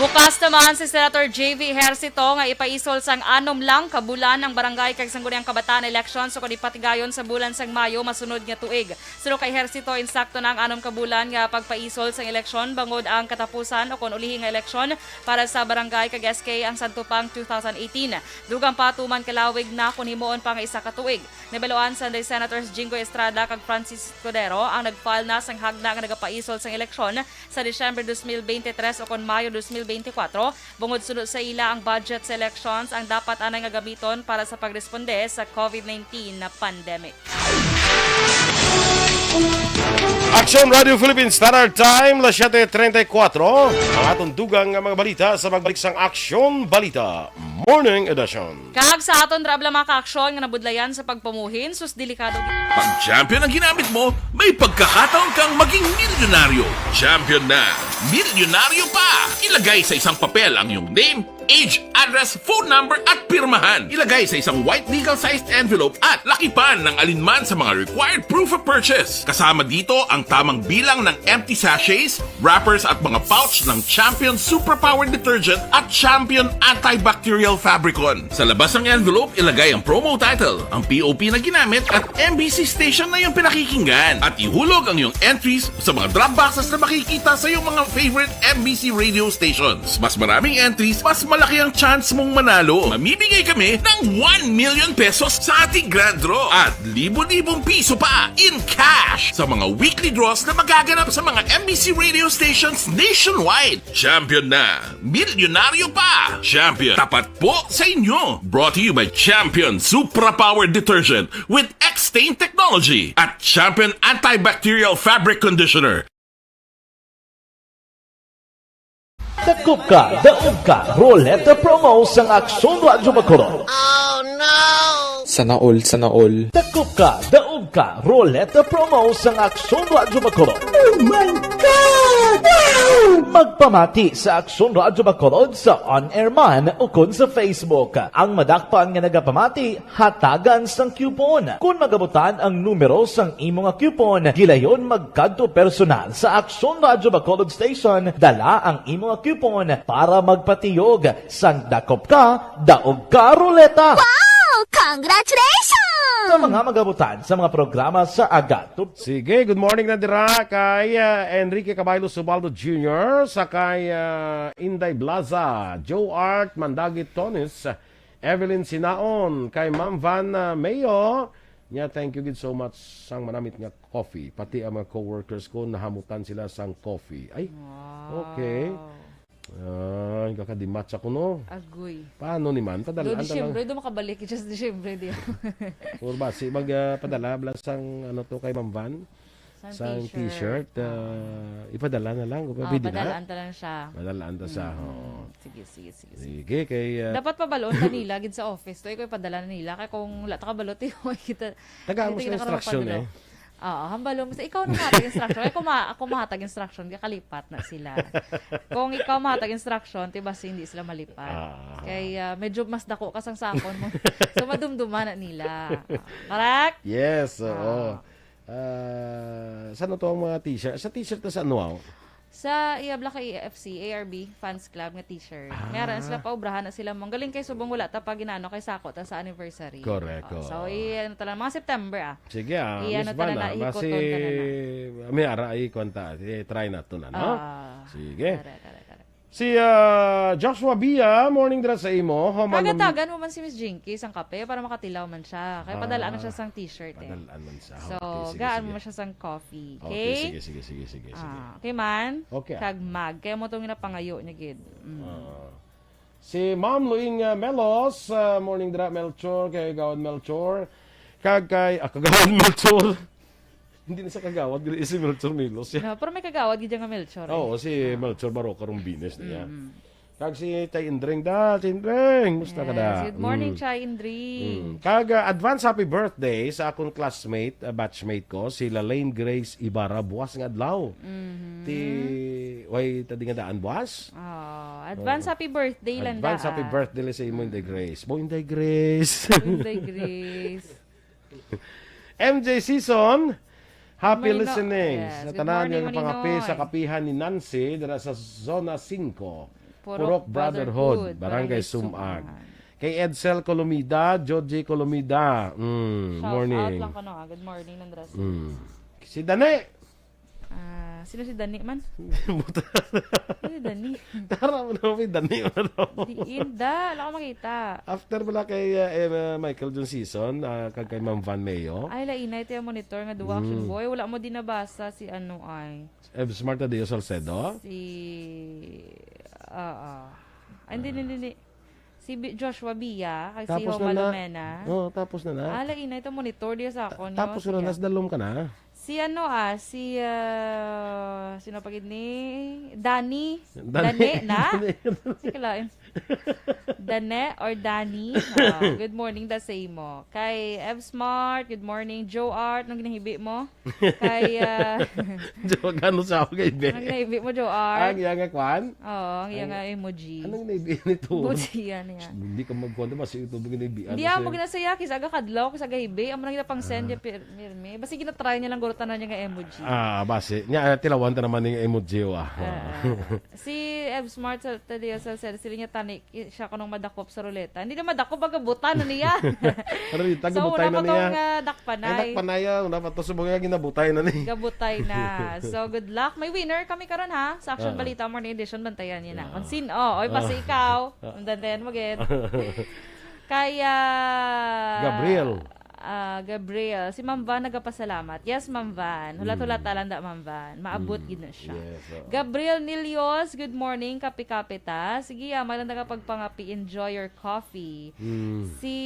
Bukas naman si Senator J V Ejercito nga ipaisol sang anom lang ka bulan ang barangay kag sangguniang kabataan eleksyon sukad ipatigayon sa bulan sang Mayo masunod nga tuig. Suno kay Ejercito, insakto na ang anom ka bulan nga pagpaisol sang eleksyon bangod ang katapusan o kon ulihi nga eleksyon para sa barangay kag S K ang sadto pang two thousand eighteen. Dugang pa, tuman kalawig na kon himuon pa nga isa ka tuig. Nabaluan Sunday Senators Jinggoy Estrada kag Francis Escudero ang nag-file na sang hagna nga nagapaisol sang eleksyon sa Disyembre dos mil bente tres o kon Mayo dos mil bente kwatro, bungod suno sa ila ang budget sa elections ang dapat anay nga gamiton para sa pagresponde sa COVID nineteen na pandemic. Aksyon Radio Philippines Standard Time, las siete treinta y cuatro. Ang aton dugang nga mga balita sa magbalik sang Aksyon Balita Morning Edition. Kag sa aton ra bala mga kaaksyon nga nabudlayan sa pagpamuhin, sus, delikado gid. Pag champion ang ginamit mo, may pagkakataon kang maging milyonaryo. Champion na! Milyonaryo pa! Ilagay sa isang papel ang iyong name, age, address, phone number, at pirmahan. Ilagay sa isang white legal-sized envelope at lakipan ng alinman sa mga required proof of purchase. Kasama dito ang tamang bilang ng empty sachets, wrappers at mga pouch ng Champion Superpower Detergent at Champion Antibacterial Fabricon. Sa labas ng envelope, ilagay ang promo title, ang P O P na ginamit at M B C station na iyong pinakikinggan. At ihulog ang iyong entries sa mga drop boxes na makikita sa iyong mga favorite M B C radio stations. Mas maraming entries, mas malaki ang chance mong manalo. Mamimigay kami ng one million pesos sa ating grand draw at libo-libong piso pa in cash sa mga weekly draws na magaganap sa mga M B C radio stations nationwide. Champion na! Milyonaryo pa! Champion, tapat po sa inyo! Brought to you by Champion Supra Power Detergent with X-Stain Technology at Champion Antibacterial Fabric Conditioner. Dakop ka, daog ka, Roleta Promo sang Aksyon Radyo Bacolod. Sana all, sana all. Dakop ka, daog ka, Roleta Promo sang Aksyon Radyo Bacolod. Oh my God! Wow! Magpamati sa Aksyon Radyo Bacolod sa on-air man ukon sa Facebook. Ang madakpan nga nagapamati, hatagan sang coupon. Kon magabutan ang numero sang imo nga coupon, gilayon magkadto personal sa Aksyon Radyo Bacolod Station. Dala ang imo nga coupon para magpatiyog sang dakop ka, daog ka, Roleta. Wow! Congratulations! Sa mga magabutan sa mga programa sa Agatop. Sige, good morning na dira kay, ah, Enrique Caballo Subaldo Junior, sa kay, ah, Inday Blaza, Joe Art, Mandagi Tonis, Evelyn Sinaon, kay Ma'am Van, ah, Mayo. Nya, thank you gid so much sang manamit nga coffee. Pati ang mga co-workers ko, nahamutan sila sang coffee. Ay, Wow. Okay. Ah, kakadimat sa kuno. Agoy. Paano ni man? Padalaan Do ta lang. Disyembre, do makabalik. Just Disyembre, di. Or ba, si mag, ah, padala, bala sang, ano to, kay Ma'am Van? Sang Sang t-shirt. T-shirt, ah, Ah. Ipadala na lang. Oh, Pwede na? Padalaan ta lang siya. Padalaan ta siya, Mm. oo. Sige, sige, sige, sige. Sige, kay, ah, Dapat pabalon ta nila gid sa office to. Ikaw ipadala na nila. Kaya kung wala ta kabalo, tiyo, kita, Tagaan mo kita sa instruction, eh. Oo, hambal mo sa ikaw na hatag instruction. Ay, kung ma-, ako mahatag instruction, kakalipat na sila. Kung ikaw mahatag instruction, ti basi hindi sila malipat. Ah. Kay, ah, medyo mas dako ka sang sakon mo. So, madumduman na nila. Ah, correct? Yes, oo. Ah. Ah, saan to ang mga t-shirt? Sa t-shirt na sa ano, ah? Sa iya bala ka A F C, A R B, fans club nga t-shirt. Ah. May ara na sila, paobrahan na sila. Ang galing kay subong wala ta pa ginano kay sako ta sa anniversary. Correct, Oh, so, oo. i-, ano ta lang, mga September, ah. Sige, ah, I-, Miss ano ta na Van, na, ah, ikuton basi ta na na. may ara ay kwanta, eh, try nato na, no? Ah, Sige. correct, correct, correct. Si, ah, Joshua Bia, morning dira sa imo. Human Kagatagan mo man si Miss Jinky sang kape para makatilaw man siya. Kaya padalaan man siya sang t-shirt eh. Padalaan man siya. So, Okay, sige, gaan sige. mo man siya sang coffee. Okay, Okay? sige, sige, sige, sige, sige. Ah, okay man? Okay, ah. Kag mag. Kaya mo itong ginapangayo niya gid. Mm. Ah. Si Ma'am Luing, ah, Melos, ah, morning dira, Melchor, kay Gawad Melchor. Kag kay, ah, Kagawad Melchor. Hindi na sa Kagawad, gid si Melchor Melos. No, pero may Kagawad gid nga Melchor eh. Oo, si Ah. Melchor Baroka Rumbines na yan. Mm. Kag si Chay Indring da, Chay Indring, musta ka Yes, da? good morning, Mm. Chay Indring. Mm. Kag, ah, advance happy birthday sa akong classmate, ah, batchmate ko, si Lalaine Grace Ibarra, buwas nga adlaw. Mhm. Ti, way ta di nga daan buwas? Oh, advance Oh. happy birthday, Landa. Advance happy birthday sa imo, Inday Grace. Bo, Inday Grace. Inday Grace. M J Season, happy Manino-, listening. yes. Sa Good tanan morning, nga pangapi Maninoy. sa kapihan ni Nancy, dira sa Zona Cinco, Purok Purok Brotherhood, Brotherhood, Barangay Barangay Sumag. Sumag. Kay Edsel Colomida, Joji Colomida. Mm, Shout morning. out lang ko, no, ah. Good morning, Nandras. Mm. Si Dani. Ah, sino si Dani man? Buta. Sino si Dani? Tara mo na, may Dani mo na. Diin, da. Wala ko makita. After mo na kay, uh, eh, uh, Michael John Season, uh, kag kay Ma'am Van Mayo. Ay, lainay, tiya monitor nga duwa, Action Mm. Boy. Wala mo din nabasa si ano ay. Ev Smart na Dio Salcedo? Si, oo. Ay, hindi, hindi, hindi. Si Bi-, Joshua Bia, kag si Tapos Homa na na. Lumena. Oo, tapos na na. Ah, lainay, ito monitor diya sa akon, Tapos yun. na, Sige. nas dalom ka na. Si ano, ah, si, ah, sino pa gid ni? Dani? Dani. Dani na? Dani. Sige, lain. Dane or Dani? Ah, good morning, the same mo. Kay Ev Smart, good morning. Joe Art, anong ginahibi mo? Kay, ah, Joe, gano sa ako kay Be? Anong ginahibi mo, Joe Art? Ang iya nga kwan? Oo, ang iya Ang nga emoji. Anong ginahibi nito? Emoji yan, yan. Hindi ka magkuwan, diba? Sige, ito, ginahibi. Hindi, Ano amo sa'yo? ginasaya, kis aga kadlaw, kis aga hibi, amo nang ginapang-send Ah. niya, pir-, mirmi. Basta ginatry niya lang, guro, tanan niya nga emoji. Ah, basi. Nya, ah, tilawan ta naman ning emoji, ah. Ah, ah. Si Ev Smart sa, ta diya sa, sa, sila niya tani, i-, siya kunong madakop sa ruleta. Hindi na madakop, aga buta na niya. Rita, So, gabutay wala na pa niya. tong, ah, dakpanay. Ay, dakpanay, ah. Wala pa to. Subong nga ginabutay na ni. Gabutay na. So, good luck. May winner kami karon, ha? Sa Action Ah. Balita Morning Edition, bantayan niya na. Ah. Kung sin-, oh, oy, pasi Ah. ikaw. Ah. Ang dandayan mo, gid. Kaya, Gabriel. ah, Gabriel. Si Ma'am Van nagapasalamat. Yes, Ma'am Van. Hulat-hulat Mm. ta lang da, Ma'am Van. Maabot Mm. gid na siya. Yes, oo. Gabriel Nilios, good morning. Kape-kape ta. Sige, ah, maganda ka pagpangapi. Enjoy your coffee. Mm. Si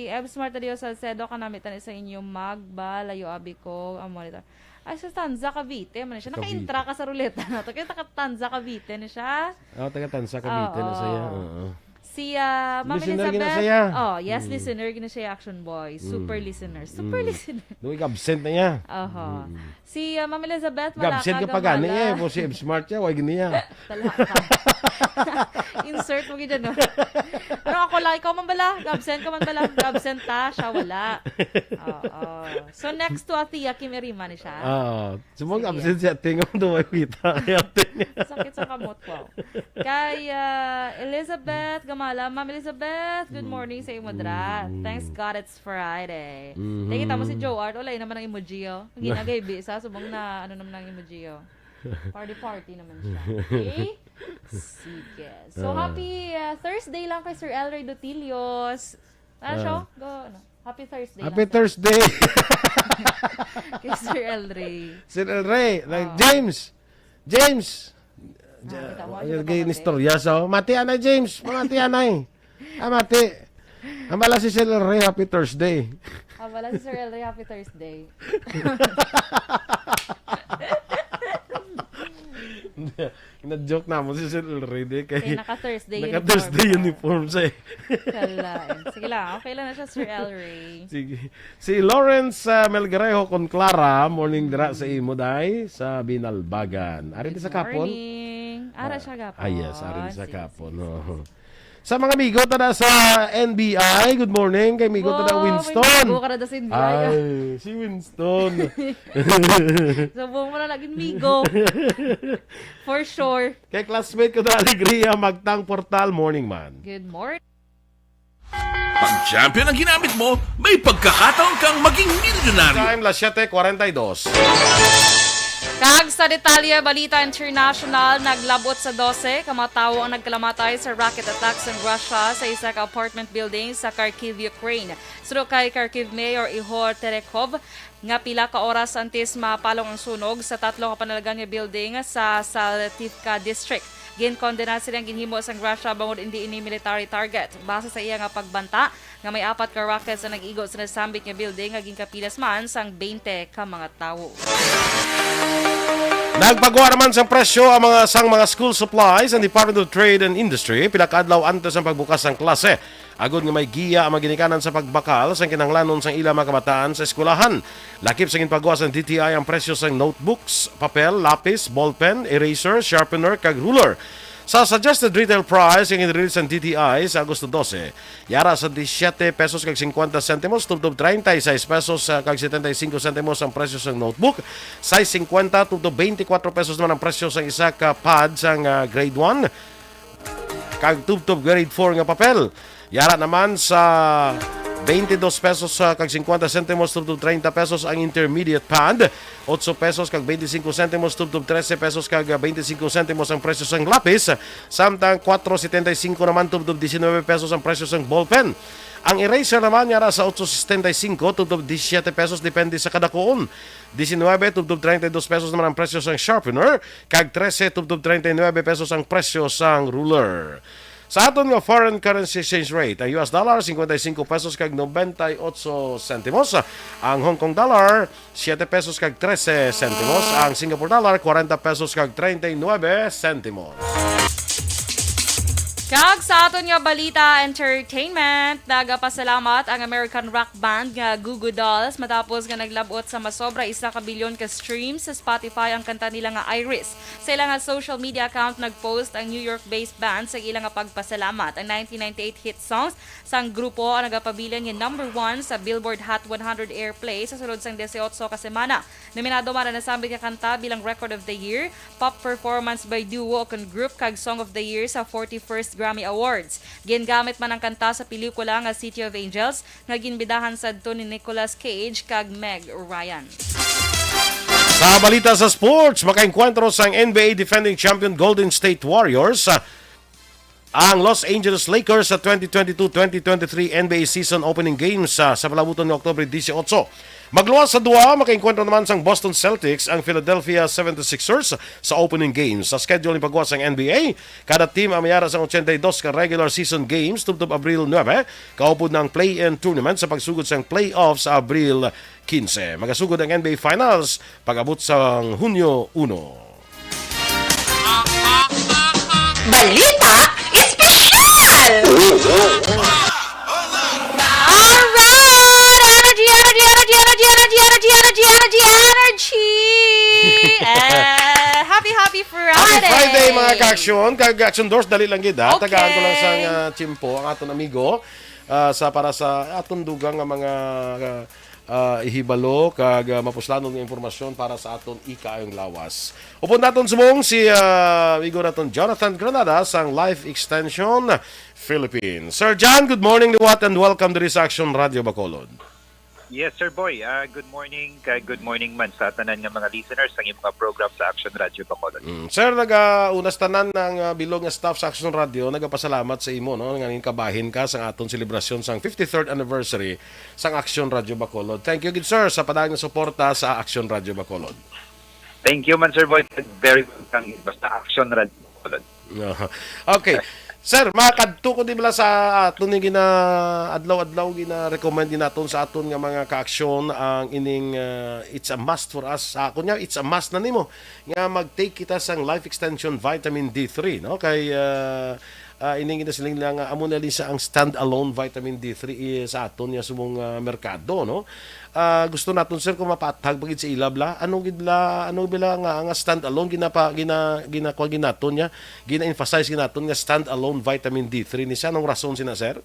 Ev Smart Dio Salcedo, kanami tani sa inyo, magba, layo abi ko, ang monitor. Ay, sa Tanza, Cavite man siya. Cavite. Naka-intra ka sa ruleta na to. Kaya naka-Tanza, Cavite na siya. Oh, taga Tanza, Cavite na Oo. siya. Oo. Si, ah, Ma'am Listener gina Elizabeth. siya. Oh, yes, Mm. listener gina siya, Action Boy. Super Mm. listener. Super Mm. listener. Doon ka absent na niya. Oho. Mm-mm. Si, ah, Ma'am Elizabeth, wala Gabsent ka ka, pa gani gamala. eh. Po si Ev Smart siya, wag niya. Tala ka. Insert mo gid dyan, no? Pero ako lang, ikaw man bala, gabsent ka man bala, gabsent ta, siya wala. Oo. So, next to Ate Kim Erima ni siya. Oo. Subong Sige. absent si Ate nga, duway kita kay Ate. Sakit sa kamot ko. Kay, ah, Elizabeth Gamala, Ma'am Elizabeth, good Mm. morning sa imo, dra. Mm. Thanks God it's Friday. Mhm. Nakita mo si Joe Art, wala naman ang emoji, oh. Ang ginagay, bisa, subong na, ano naman ang emoji, oh. Party-party naman siya. Okay? Sige. So, Ah. happy, ah, Thursday lang kay Sir Elray Dutilios. Ano Ah. siya? Go, ano? Happy Thursday Happy lang, sir. Thursday. Kay Sir Elray. Sir Elray, like, Oh. James. James. Ah, kita mo, Lagay kita ni mo, istorya, so. Mati, anay, James. Mati, anay. Ah, mati. Ang bala si Sir Elray, happy Thursday. Ang bala si Sir Elray, happy Thursday. Na-joke na mo si Sir Elray, di kay Kay naka-Thursday naka-Thursday uniform, uniform siya, eh. Kalain. Sige lang, okay lang na siya, Sir Elray. Sige. Si Lawrence, ah, Melgarejo con Clara, morning dira sa imo, day, sa Binalbagan. Ari Good sa Kapon? morning. Ara Ah, siya Kapon. ah, yes, ari sa Sige, Kapon, sige, no. sige, sige. Sa mga amigo ta na sa N B I, good morning kay amigo ta na Wow, may Winston. amigo ka na da sa N B I, ah. Ay, si Winston. Subong mo na laging migo. For sure. Kay classmate ko na Alegria Magtang Portal, morning man. Good morning. Pag champion ang ginamit mo, may pagkakataon kang maging milyonaryo. Time, las siete cuarenta y dos. Kag sa detalye, balita international, naglabot sa dose ka mga tawo ang nagkalamatay sa rocket attack sang Russia sa isa ka apartment building sa Kharkiv, Ukraine. Suno kay Kharkiv Mayor Ihor Terekhov, nga pila ka oras antes mapalong ang sunog sa tatlo ka panalagan nga building sa Saletivka District. Ginkondena sila ang ginhimo sang Russia bangod indi ini military target. Base sa iya nga pagbanta nga may apat ka rockets ang nag-igo sa nasambit nga building nga ginkapilas man sang twenty ka mga tawo. Nagpagwa naman sang presyo ang mga sang mga school supplies ang Department of Trade and Industry pila ka adlaw antes ang pagbukas sang klase. Agod nga may giya ang mga ginikanan sa pagbakal sang kinahanglanon sang ilang mga kabataan sa eskwelahan. Lakip sa ginpagwa sang D T I ang presyo sang notebooks, papel, lapis, ballpen, eraser, sharpener, kag ruler. Sa suggested retail price nga ginrelease sang D T I sa Agosto dose, yara sa disisiete pesos kag singkwenta sentimos tubtob treinta y seis pesos, ah, kag setenta y cinco sentimos ang presyo sang notebook, sais singkwenta tubtob twenty-four pesos naman ang presyo sang isa ka pad sang, ah, grade one kag tubtob grade four nga papel. Yara naman sa twenty-dos pesos, ah, kag singkwenta sentimos tubtob treinta pesos ang intermediate pad, otso pesos kag twenty-cinco sentimos tubtob trese pesos kag, ah, twenty-cinco sentimos ang presyo sang lapis, samtang kwatro setenta y cinco naman tubtob diecinuebe pesos ang presyo sang ballpen. Ang eraser naman yara sa otso setenta y cinco tubtob disisiete pesos depende sa kadakuon. Diecinuebe tubtob treinta y dos pesos naman ang presyo sang sharpener, kag trese tubtob treinta y nuebe pesos ang presyo sang ruler. Sa aton nga foreign currency exchange rate, ang U S dollar, cincuenta y cinco pesos kag noventa y ocho sentimos. Ang Hong Kong dollar, siete pesos kag trese sentimos. Ang Singapore dollar, cuarenta pesos kag treinta y nuebe sentimos. Kag sa aton nga balita, entertainment, nagapasalamat ang American rock band nga Goo Goo Dolls matapos nga naglab-ot sa masobra isa ka bilyon ka streams sa Spotify ang kanta nila nga Iris. Sa ila nga social media account, nag-post ang New York-based band sa ila nga pagpasalamat. Ang nineteen ninety-eight hit songs sang grupo ang nagapabilin nga number one sa Billboard Hot one hundred airplay sa sulod sang dieciocho ka semana. Nominado man ang nasambit nga kanta bilang Record of the Year, Pop Performance by Duo ukon Group, kag Song of the Year sa forty-first Grammy Awards. Gingamit man ang kanta sa pelikula nga City of Angels, nga ginbidahan sadto ni Nicolas Cage kag Meg Ryan. Sa balita sa sports, makaengkwentro sang N B A defending champion Golden State Warriors, ah, ang Los Angeles Lakers sa twenty twenty-two twenty twenty-three N B A season opening games sa, sa palabuton nga Oktubre dieciocho. Magluwas sa duwa, makaengkwentro naman sang Boston Celtics ang Philadelphia seventy-sixers sa opening games. Sa schedule ni pagwa sang N B A, kada team ang mayara sang ochenta y dos ka regular season games tubtob Abril nuebe, kaupod na ang play-in tournament sa pagsugod sang playoff sa Abril quince. Magasugod ang N B A Finals pag-abot sang Hunyo uno. Balita Espesyal! Alright! Energy, energy, energy, energy, energy, energy, energy, energy, energy, energy! Eh, happy, happy Friday! Happy Friday, mga ka-aksyon. Kag action doors, dali lang gid, ha? Okay. Tagaan ko lang sa, ah, tiyempo ang aton amigo, ah, sa, para sa aton dugang nga mga, ah, ah, ihibalo kag, ah, mapuslanon nga impormasyon para sa aton ikaayong lawas. Upod naton subong si, ah, amigo naton Jonathan Granada sang Life Extension Philippines. Sir John, good morning liwat and welcome diri sa Action Radio Bacolod. Yes, Sir Boy. Ah, good morning, kag good morning man sa tanan nga mga listeners sang imong mga program sa Action Radio Bacolod. Mm. Sir, naga-, una sa tanan ang, ah, bilog nga staff sa Action Radio, nagapasalamat sa imo, no, nga ningkabahin ka sa aton selebrasyon sang fifty-third anniversary sang Action Radio Bacolod. Thank you gid, sir, sa padayon nga suporta sa Action Radio Bacolod. Thank you man, Sir Boy. Very welcome. Basta Action Radio Bacolod. Aha. Okay. Sir, makadto ko di bala sa aton ni gina-, adlaw-adlaw gina-recommend din naton sa aton nga mga ka-aksyon ang ining, ah, it's a must for us. Sa akon nga, it's a must na nimo nga mag-take kita sang Life Extension Vitamin D three, no? Kay, ah, ah, ining ginasiling nila nga amo na lang sa ang standalone vitamin D three, eh, sa aton nga subong, ah, merkado, no? Ah, gusto naton, sir, kung mapaathag pa gid sa ila bala, ano gid bala, ano bala nga, nga standalone ginapa-, gina-, ginakuha gid naton niya, gina-emphasize gid naton nga standalone vitamin D three ni siya? Anong rason sina, sir?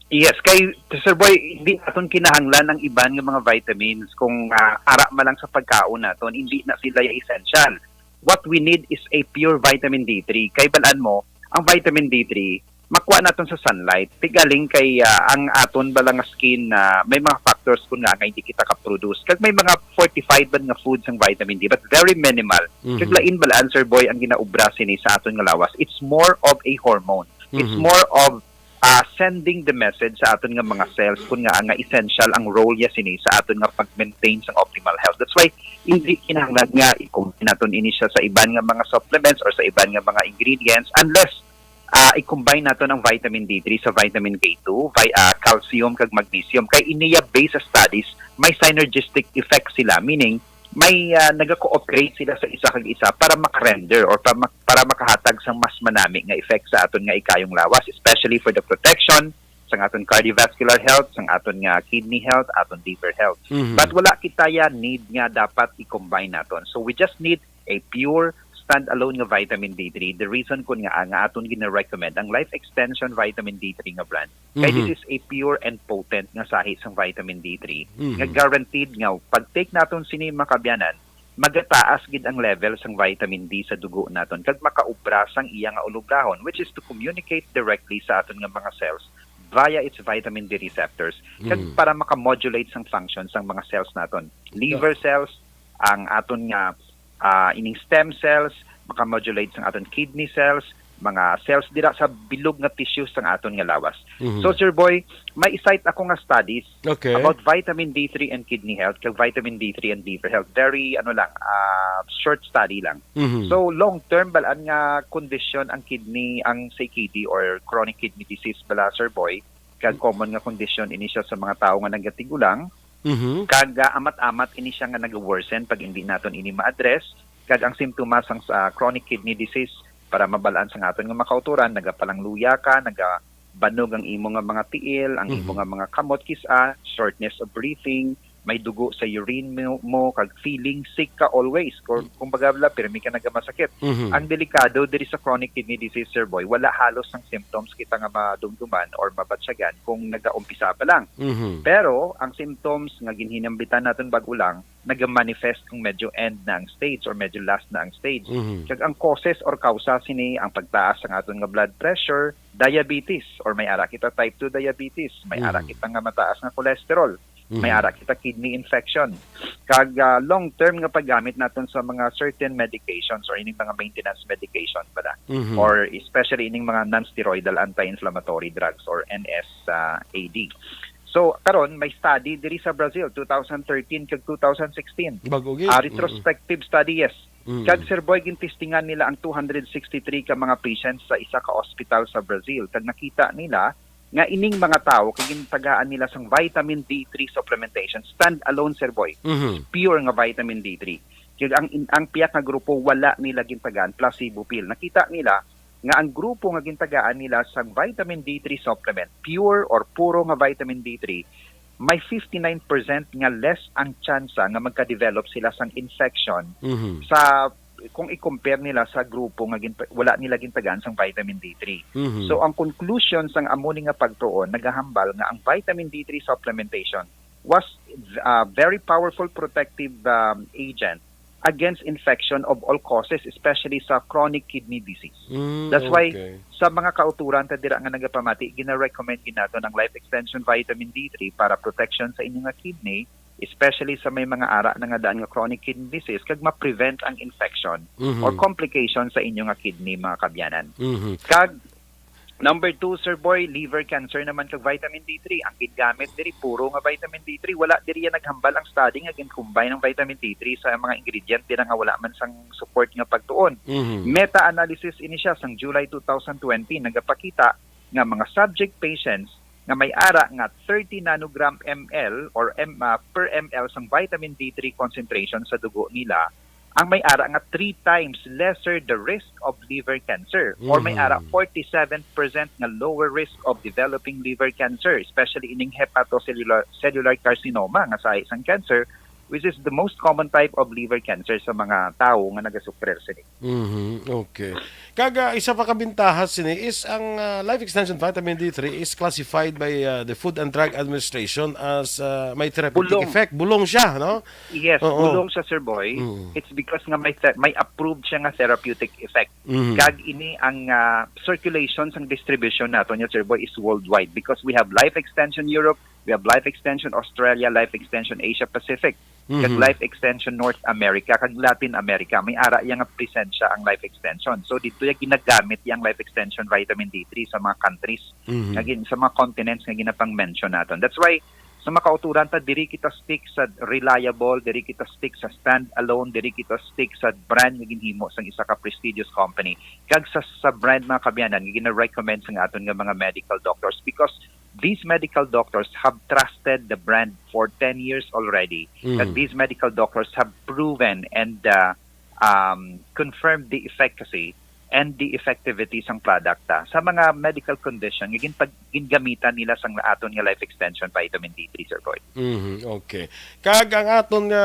Yes, kay, Sir Boy, hindi naton kinahanglan ang iban nga mga vitamins kung, ah, ara man lang sa pagkaon naton, hindi na sila essential. What we need is a pure vitamin D three. Kay balaan mo, ang vitamin D three, makuha naton sa sunlight. Tigaling kay ah, ang aton bala nga skin na may mga factors kun nga nga hindi kita ka-produce. Kag may mga fortified man nga food sang vitamin D, but very minimal. Kag Mhm. lain bala, Sir Boy, ang ginaobra sini sa aton nga lawas. It's more of a hormone. It's Mhm. more of ah, sending the message sa aton nga mga cells kun nga nga essential ang role niya sini sa aton nga pag-maintain sang optimal health. That's why hindi kinahanglan nga i-combine naton ini siya sa iban nga mga supplements or sa iban nga mga ingredients unless ah, i-combine naton ang vitamin D three sa vitamin K two, vi- ah, calcium kag magnesium. Kay iniya, based sa studies, may synergistic effect sila, meaning may ah, naga-cooperate sila sa isa kag isa para makarender or para, mak- para makahatag sang mas manami nga effect sa aton nga ikayong lawas, especially for the protection sang aton cardiovascular health, sang aton nga kidney health, aton liver health. Mhm. But wala kita ya need nga dapat i-combine naton. So we just need a pure standalone nga vitamin D three. The reason kun nga nga aton gina-recommend ang Life Extension Vitamin D three nga brand. Kay Mhm. this is a pure and potent nga sahi sang vitamin D three Mhm. nga guaranteed nga pag-take naton sini, mga kabyanan, magataas gid ang level sang vitamin D sa dugo naton kag makaobra sang iya nga ulubrahon, which is to communicate directly sa aton nga mga cells via its vitamin D receptors kag Mhm. para makamodulate sang function sang mga cells naton, liver cells, ang aton nga ah, ining stem cells, makamodulate sang aton kidney cells, mga cells dira sa bilog nga tissues sang aton nga lawas. Mhm. So, Sir Boy, may i-cite ako nga studies Okay. about vitamin D three and kidney health kag vitamin D three and liver health. Very, ano lang, ah, short study lang. Mhm. So, long term, balaan nga kondisyon ang kidney, ang C K D or chronic kidney disease bala, Sir Boy, kag common nga kondisyon ini siya sa mga tawo nga nagatigulang, Mhm. kag ah, amat-amat ini siya nga nag-worsen pag hindi naton ini ma-address, kag ang simptomas sang sa chronic kidney disease, para mabalaan sang aton nga makauturan, nagapalangluya ka, nagabanog ang imo nga mga tiil, ang imo Mhm. nga mga kamot kis-a, shortness of breathing, may dugo sa urine mo, mo kag feeling sick ka always. Kung, kung baga bala, pirmi ka nagamasakit. Mhm. Ang delikado diri sa chronic kidney disease, Sir Boy, wala halos ang symptoms kita nga madumduman or mabatyagan kung nagaumpisa pa lang. Mhm. Pero ang symptoms nga ginhinambitan naton bag-o lang, nagamanifest kung medyo end na ang stage or medyo last na ang stage. Mhm. Kag ang causes or kausa sini ang pagtaas sang aton nga blood pressure, diabetes, or may ara kita type two diabetes, may ara Mhm. kita nga mataas nga cholesterol, may Mhm. ara kita kidney infection. Kag ah, long term nga paggamit naton sa mga certain medications or ining mga maintenance medication pala, Mhm. or especially ining mga non-steroidal anti-inflammatory drugs or N S A D. So karon may study diri sa Brazil, two thousand thirteen kag two thousand sixteen. Bago gid. Ah, retrospective study, yes. Mm. Kag, Sir Boy, gintistingan nila ang two hundred sixty-three ka mga patients sa isa ka ospital sa Brazil. Kag nakita nila nga ining mga tawo kay gintagaan nila sang vitamin D three supplementation, stand alone, Sir Boy. Mhm. Pure nga vitamin D three. Kag ang, ang piyak nga grupo, wala nila gintagaan, placebo pill. Nakita nila nga ang grupo nga gintagaan nila sang vitamin D three supplement, pure or puro nga vitamin D three, may fifty-nine percent nga less ang tsansa nga magka-develop sila sang infection Mhm. sa, kung i-compare nila sa grupo nga ginta-, wala nila gintagaan sang vitamin D three. Mhm. So ang conclusion sang amo ni nga pagtuon nagahambal nga ang vitamin D three supplementation was a very powerful protective um, agent against infection of all causes, especially sa chronic kidney disease. Mm, That's why okay. Sa mga kauturan ta dira nga nagapamati, gina-recommend gid naton ang Life Extension Vitamin D three para protection sa inyo nga kidney, especially sa may mga ara na nga daan nga chronic kidney disease, kag ma-prevent ang infection Mhm. or complication sa inyo nga kidney, mga kabyanan. Mhm. Kag number two, Sir Boy, liver cancer naman kag vitamin D three. Ang gingamit diri puro nga vitamin D three. Wala diri yan naghambal ang study nga gin-combine ang vitamin D three sa mga ingredient dira nga wala man sang support nga pagtuon. Mhm. Meta-analysis ini siya sang July two thousand twenty, nagapakita nga mga subject patients nga may ara nga thirty nanogram M L or M, ah, per M L sang vitamin D three concentration sa dugo nila, ang may ara nga three times lesser the risk of liver cancer or may Mhm. ara forty-seven percent nga lower risk of developing liver cancer, especially ining hepatocellular cellular carcinoma nga sahi sang cancer, which is the most common type of liver cancer sa mga tawo nga nagasuffer sini. Mhm. Okay. Kag, ah, isa pa ka bintaha sini is ang, ah, Life Extension Vitamin D three is classified by, ah, the Food and Drug Administration as, ah, may therapeutic Bulong. effect. Bulong siya, no? Yes, Oo. Bulong siya, Sir Boy. Mm. It's because nga may the- may approved siya nga therapeutic effect. Mhm. Kag ini ang, ah, circulation sang distribution nato niya, Sir Boy, is worldwide because we have Life Extension Europe, we have Life Extension Australia, Life Extension Asia Pacific, kag Mhm. Life Extension North America, kag Latin America. May ara iya nga presensya ang Life Extension. So dito yung ginagamit yung Life Extension Vitamin D three sa mga countries, Mhm. nga gin- sa mga continents nga ginapang-mention naton. That's why sa makauturan ta, diri kita stick sa reliable, diri kita stick sa stand-alone, diri kita stick sa brand nga ginhimo sang isa ka prestigious company, kag sa, sa brand, mga kabyanan, nga gina-recommend sa aton nga mga medical doctors, because these medical doctors have trusted the brand for ten years already. Mhm. Kag these medical doctors have proven and, uh, um, confirmed the efficacy and the effectivity sang product ta sa mga medical condition nga gin-, gingamitan nila sang aton nga Life Extension Vitamin D three, Sir Boy. Mhm, okay. Kag ang aton nga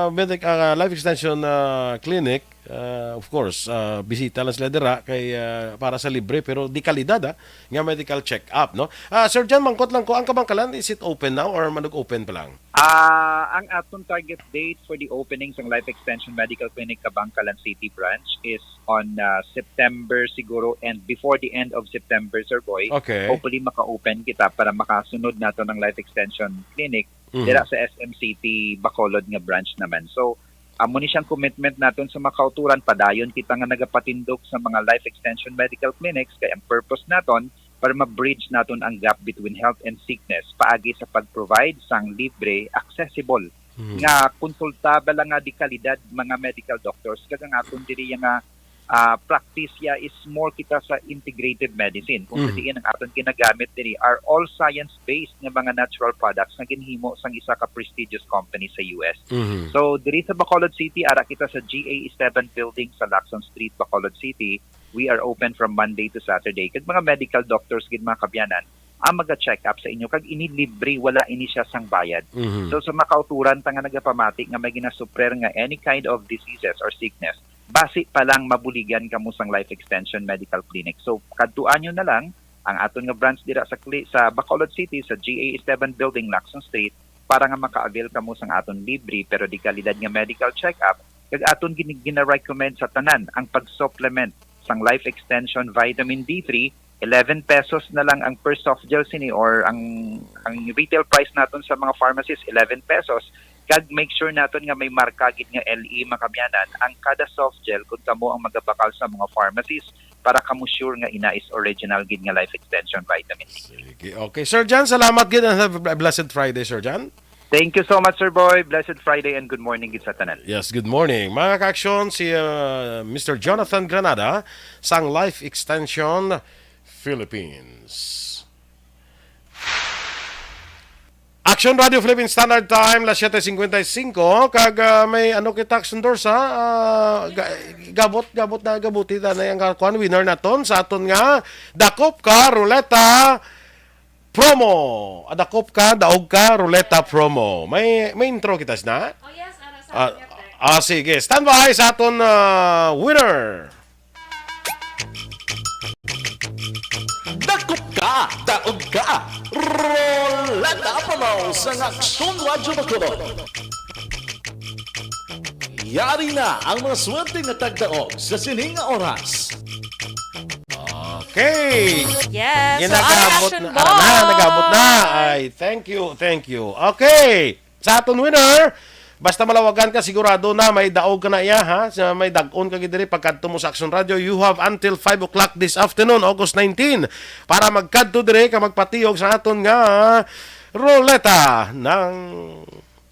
medic-, ah, Life Extension, ah, Clinic, ah, of course, ah, bisita lang sila dira kay, ah, para sa libre pero di kalidad, ah, nga medical check-up, no? Ah, Sir John, mangkot lang ko, ang Kabangkalan, is it open now or manug-open pa lang? Ah, ang aton target date for the opening sang Life Extension Medical Clinic Kabangkalan City Branch is on, ah, September siguro, and before the end of September, Sir Boy. Okay. Hopefully maka-open kita para makasunod nato ng Life Extension Clinic Mhm. dira sa S M City Bacolod nga branch naman. So, amo ni siyang commitment naton sa makauturan. Padayon kita nga nagapatindog sa mga Life Extension Medical Clinics, kay ang purpose naton para ma-bridge naton ang gap between health and sickness paagi sa pag-provide sang libre, accessible Mhm. nga konsulta, bala nga di kalidad mga medical doctors, kag ang aton diri nga, ah, practice ya is more kita sa integrative medicine, kung Mhm. sa diin ang aton ginagamit diri are all science-based nga mga natural products nga ginhimo sang isa ka prestigious company sa U S. Mhm. So, diri sa Bacolod City, ara kita sa G A seven Building sa Lacson Street, Bacolod City. We are open from Monday to Saturday. Kag mga medical doctors gid, mga kabyanan, ang maga-check up sa inyo, kag ini libre, wala ini siya sang bayad. Mhm. So, sa makauturan ta nga nagapamati nga may ginasuprer nga any kind of diseases or sickness, basi pa lang mabuligan kamo sang Life Extension Medical Clinic. So, kadtuan nyo na lang ang aton nga branch dira sa Cli-, sa Bacolod City, sa G A seven Building, Lacson Street, para nga maka-avail kamo sang aton libre pero di kalidad nga medical check-up, kag aton gin-, gina-recommend sa tanan ang pag-supplement sang Life Extension Vitamin D three. Eleven pesos na lang ang per soft gel sini, or ang, ang retail price naton sa mga pharmacies, eleven pesos. Kag make sure naton nga may marka gid nga L E, mga kabyanan, ang kada soft gel kun kamo ang magabakal sa mga pharmacies, para kamo sure nga ina is original gid nga Life Extension Vitamin D. Sige. Okay. Sir John, salamat gid and have a blessed Friday, Sir John. Thank you so much, Sir Boy. Blessed Friday and good morning gid sa tanan. Yes, good morning. Mga ka-aksyon, si, uh, Mister Jonathan Granada sang Life Extension Philippines. Action Radio Philippine Standard Time, las siete cincuenta y cinco. Kag, ah, may ano kita, Action Dorsa, ah, ga-, gabot, gabot na, gabuti na, na yung kuan, winner naton sa aton nga Dakop Ka Ruleta Promo. Ah, Dakop Ka, Daog Ka Ruleta Promo. May, may intro kita, sina? Oh yes, ano sa Ah, akin, Tek? Ah, sige. Standby sa aton, ah, winner. Dakop ka, daog ka. Roleta Promo sa Aksyon Radyo Bacolod. Yari na ang mga swerte nga tagdaog sa sining nga oras. Okay. Yes. Yan, So, nag-abot action na, ball. Ah, na, nag-abot na. Ay, thank you, thank you. Okay. Sa aton winner, basta malawagan ka, sigurado na may daog ka na iya, ha? Sa may dag-on ka gid diri pagkadto mo sa Action Radio, you have until five o'clock this afternoon, August nineteen, para magkadto diri ka magpatiyog sa aton nga roleta ng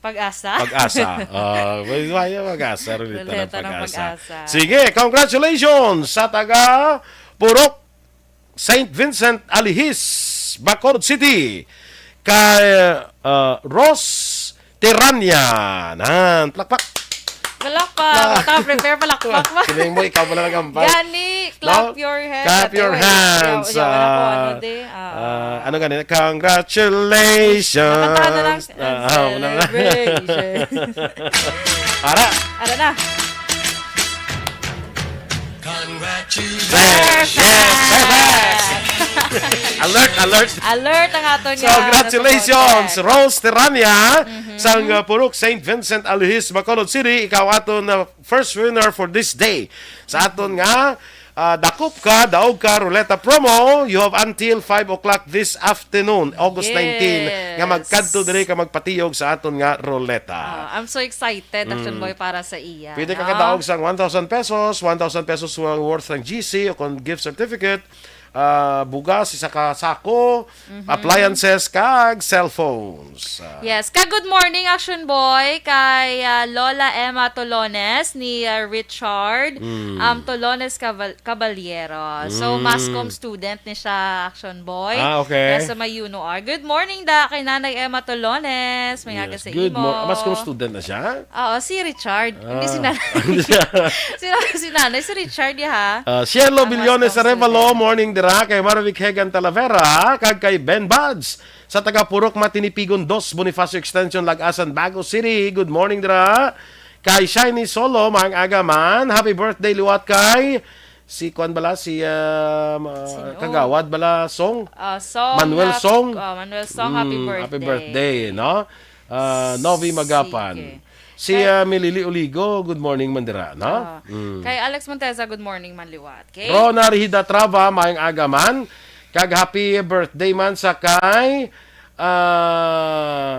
Pag-asa. Pag-asa. Ah, may, may pag-asa, roleta ng Roleta ng pag-asa. Pag-asa. Sige, congratulations sa taga Purok Saint Vincent Alihis, Bacolod City, kay, uh, Ross Tirania. Nan, plakpak. Palakpak. Baka prepare, palakpak ba? Siling mo, ikaw pala nag-ampay. Gani, clap No? your hands. Clap Ate, your wait. hands, Yaw, yaw, ano ko, ah, ano, di? Ah. ah, ano gani? Congratulations! Nakanta na lang. Ah, ah, una na. Celebration. Ara! Ara na. Congratulations! Perfect! Perfect! Alert, alert! Alert ang aton So, nga congratulations, supporter. Rose Terania, Mhm. sang, uh, Purok Saint Vincent, Aluhis, Bacolod City. Ikaw aton, uh, first winner for this day. Sa aton nga, uh, Dakop Ka, Daog Ka, Ruleta Promo, you have until five o'clock this afternoon, August nineteen, nga Yes. magkadto diri ka magpatiyog sa aton nga ruleta. Ah, I'm so excited, Action Mm. Boy, para sa iya, Pwede ka no? kadaog sang one thousand pesos, one thousand pesos ang worth ng G C o kung gift certificate, ah, bugas, isa ka sako, Mhm. appliances, kag cellphones. Ah. Yes. Ka good morning, Action Boy, kay, ah, Lola Emma Tolones ni, ah, Richard, Mm. um, Tolones Cabal-, Caballero. So, Mm. Mascom student ni siya, Action Boy. Ah, okay. Nasa Mayuno R. Good morning da kay Nanay Emma Tolones. May Yes. aga sa Good imo. mor-, Mascom student na siya? Oo, si Richard. Hindi si Ah. Nanay. Si, si Nanay, si Richard, ya, ha? Ah, Cielo Ang Bilyones Mascom Arevalo, student. morning dira kay Marvic Hegan Talavera, kag kay Ben Buds sa taga Purok Matinipigon dos, Bonifacio Extension, Lagasan, Bago City. Good morning dira. Kay Shiny Solo, maayong aga man. Happy birthday liwat kay si kuan bala, si, ah, ma-, Sino? Kagawad bala, Song. Ah, Song, Manuel ah, Song. ah, Manuel Song, happy Mm, happy birthday. birthday, no? Ah, Novi Magapan. Sige. Si, Kay ah, Milili Oligo, good morning man dira, no? Ah, Mm. kay Alex Monteza, good morning man liwat. Okay? Rona Rihida Trava, maayong aga man. Kag happy birthday man sa kay, ah,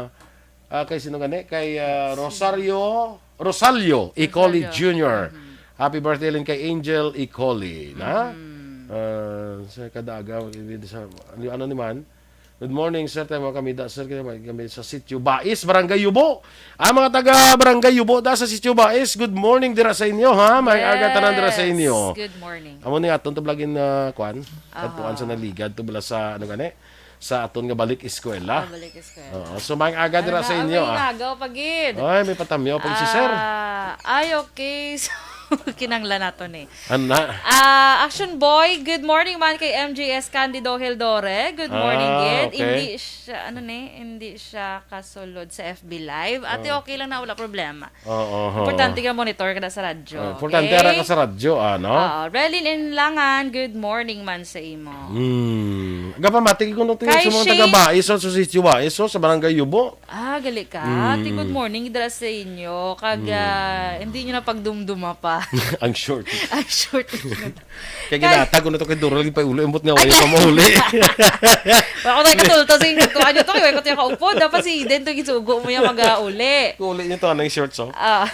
ah, kay sino gani? Kay, ah, Rosario, Rosalio Icoli Rosario. Junior. Mhm. Happy birthday rin kay Angel Icoli, na? Mhm. Ah, sa kada aga, sa, ano, ano naman? Good morning, sir. Tayo mga kami da, sir. Kami, kami sa Sitio Bais, Barangay Yubo. Ah, mga taga Barangay Yubo da sa Sitio Bais, good morning dira sa inyo, ha? May aga tanan dira sa Yes. inyo. Good morning. Amo ni aton to vlogin na, kwan? Aha. Kadtuan sa naligad to bala sa, ano gani? Sa aton nga balik eskwela. Ah, balik eskwela. Oo. So, may aga dira Ano sa na, inyo, may ah. inagaw pa gid. Ay, may patamyaw pa si sir. Ah, ay, okay. So, kinanglan nato ni. Ana. Ah, Action Boy, good morning man kay M J S Candido Hildore. Good morning, Ah, gid. okay. Hindi siya, ano ni, hindi siya kasulod sa F B Live. Ate, Oh. okay lang na, wala problema. Oo, oo. Importante ka monitor ka na sa radyo, Oh, importante okay? ara ka sa radyo, ah, no? Oo. Relin Inlangan, good morning man sa imo. Hmm. Gapamati ko nung Kay sa mga Shane taga Bais, sa Sitio Bais, sa Barangay Yubo. Ah, gali ka. Mm. Ate, good morning dira sa inyo. Kag, Mm. ah, hindi nyo na pagdumduma pa. Ang short. Ang short. Kaya Kay ginatag ko na to kay Dora, lagi pa ulo, ambot nga, wala pa mauli. Wala ko tayo katulto sa inyo. Tuwa nyo to, kaya ko tayo kaupod. Dapat si Eden to, gisugo mo yung mag-uli. Uli nyo to, anong short, so? Ah.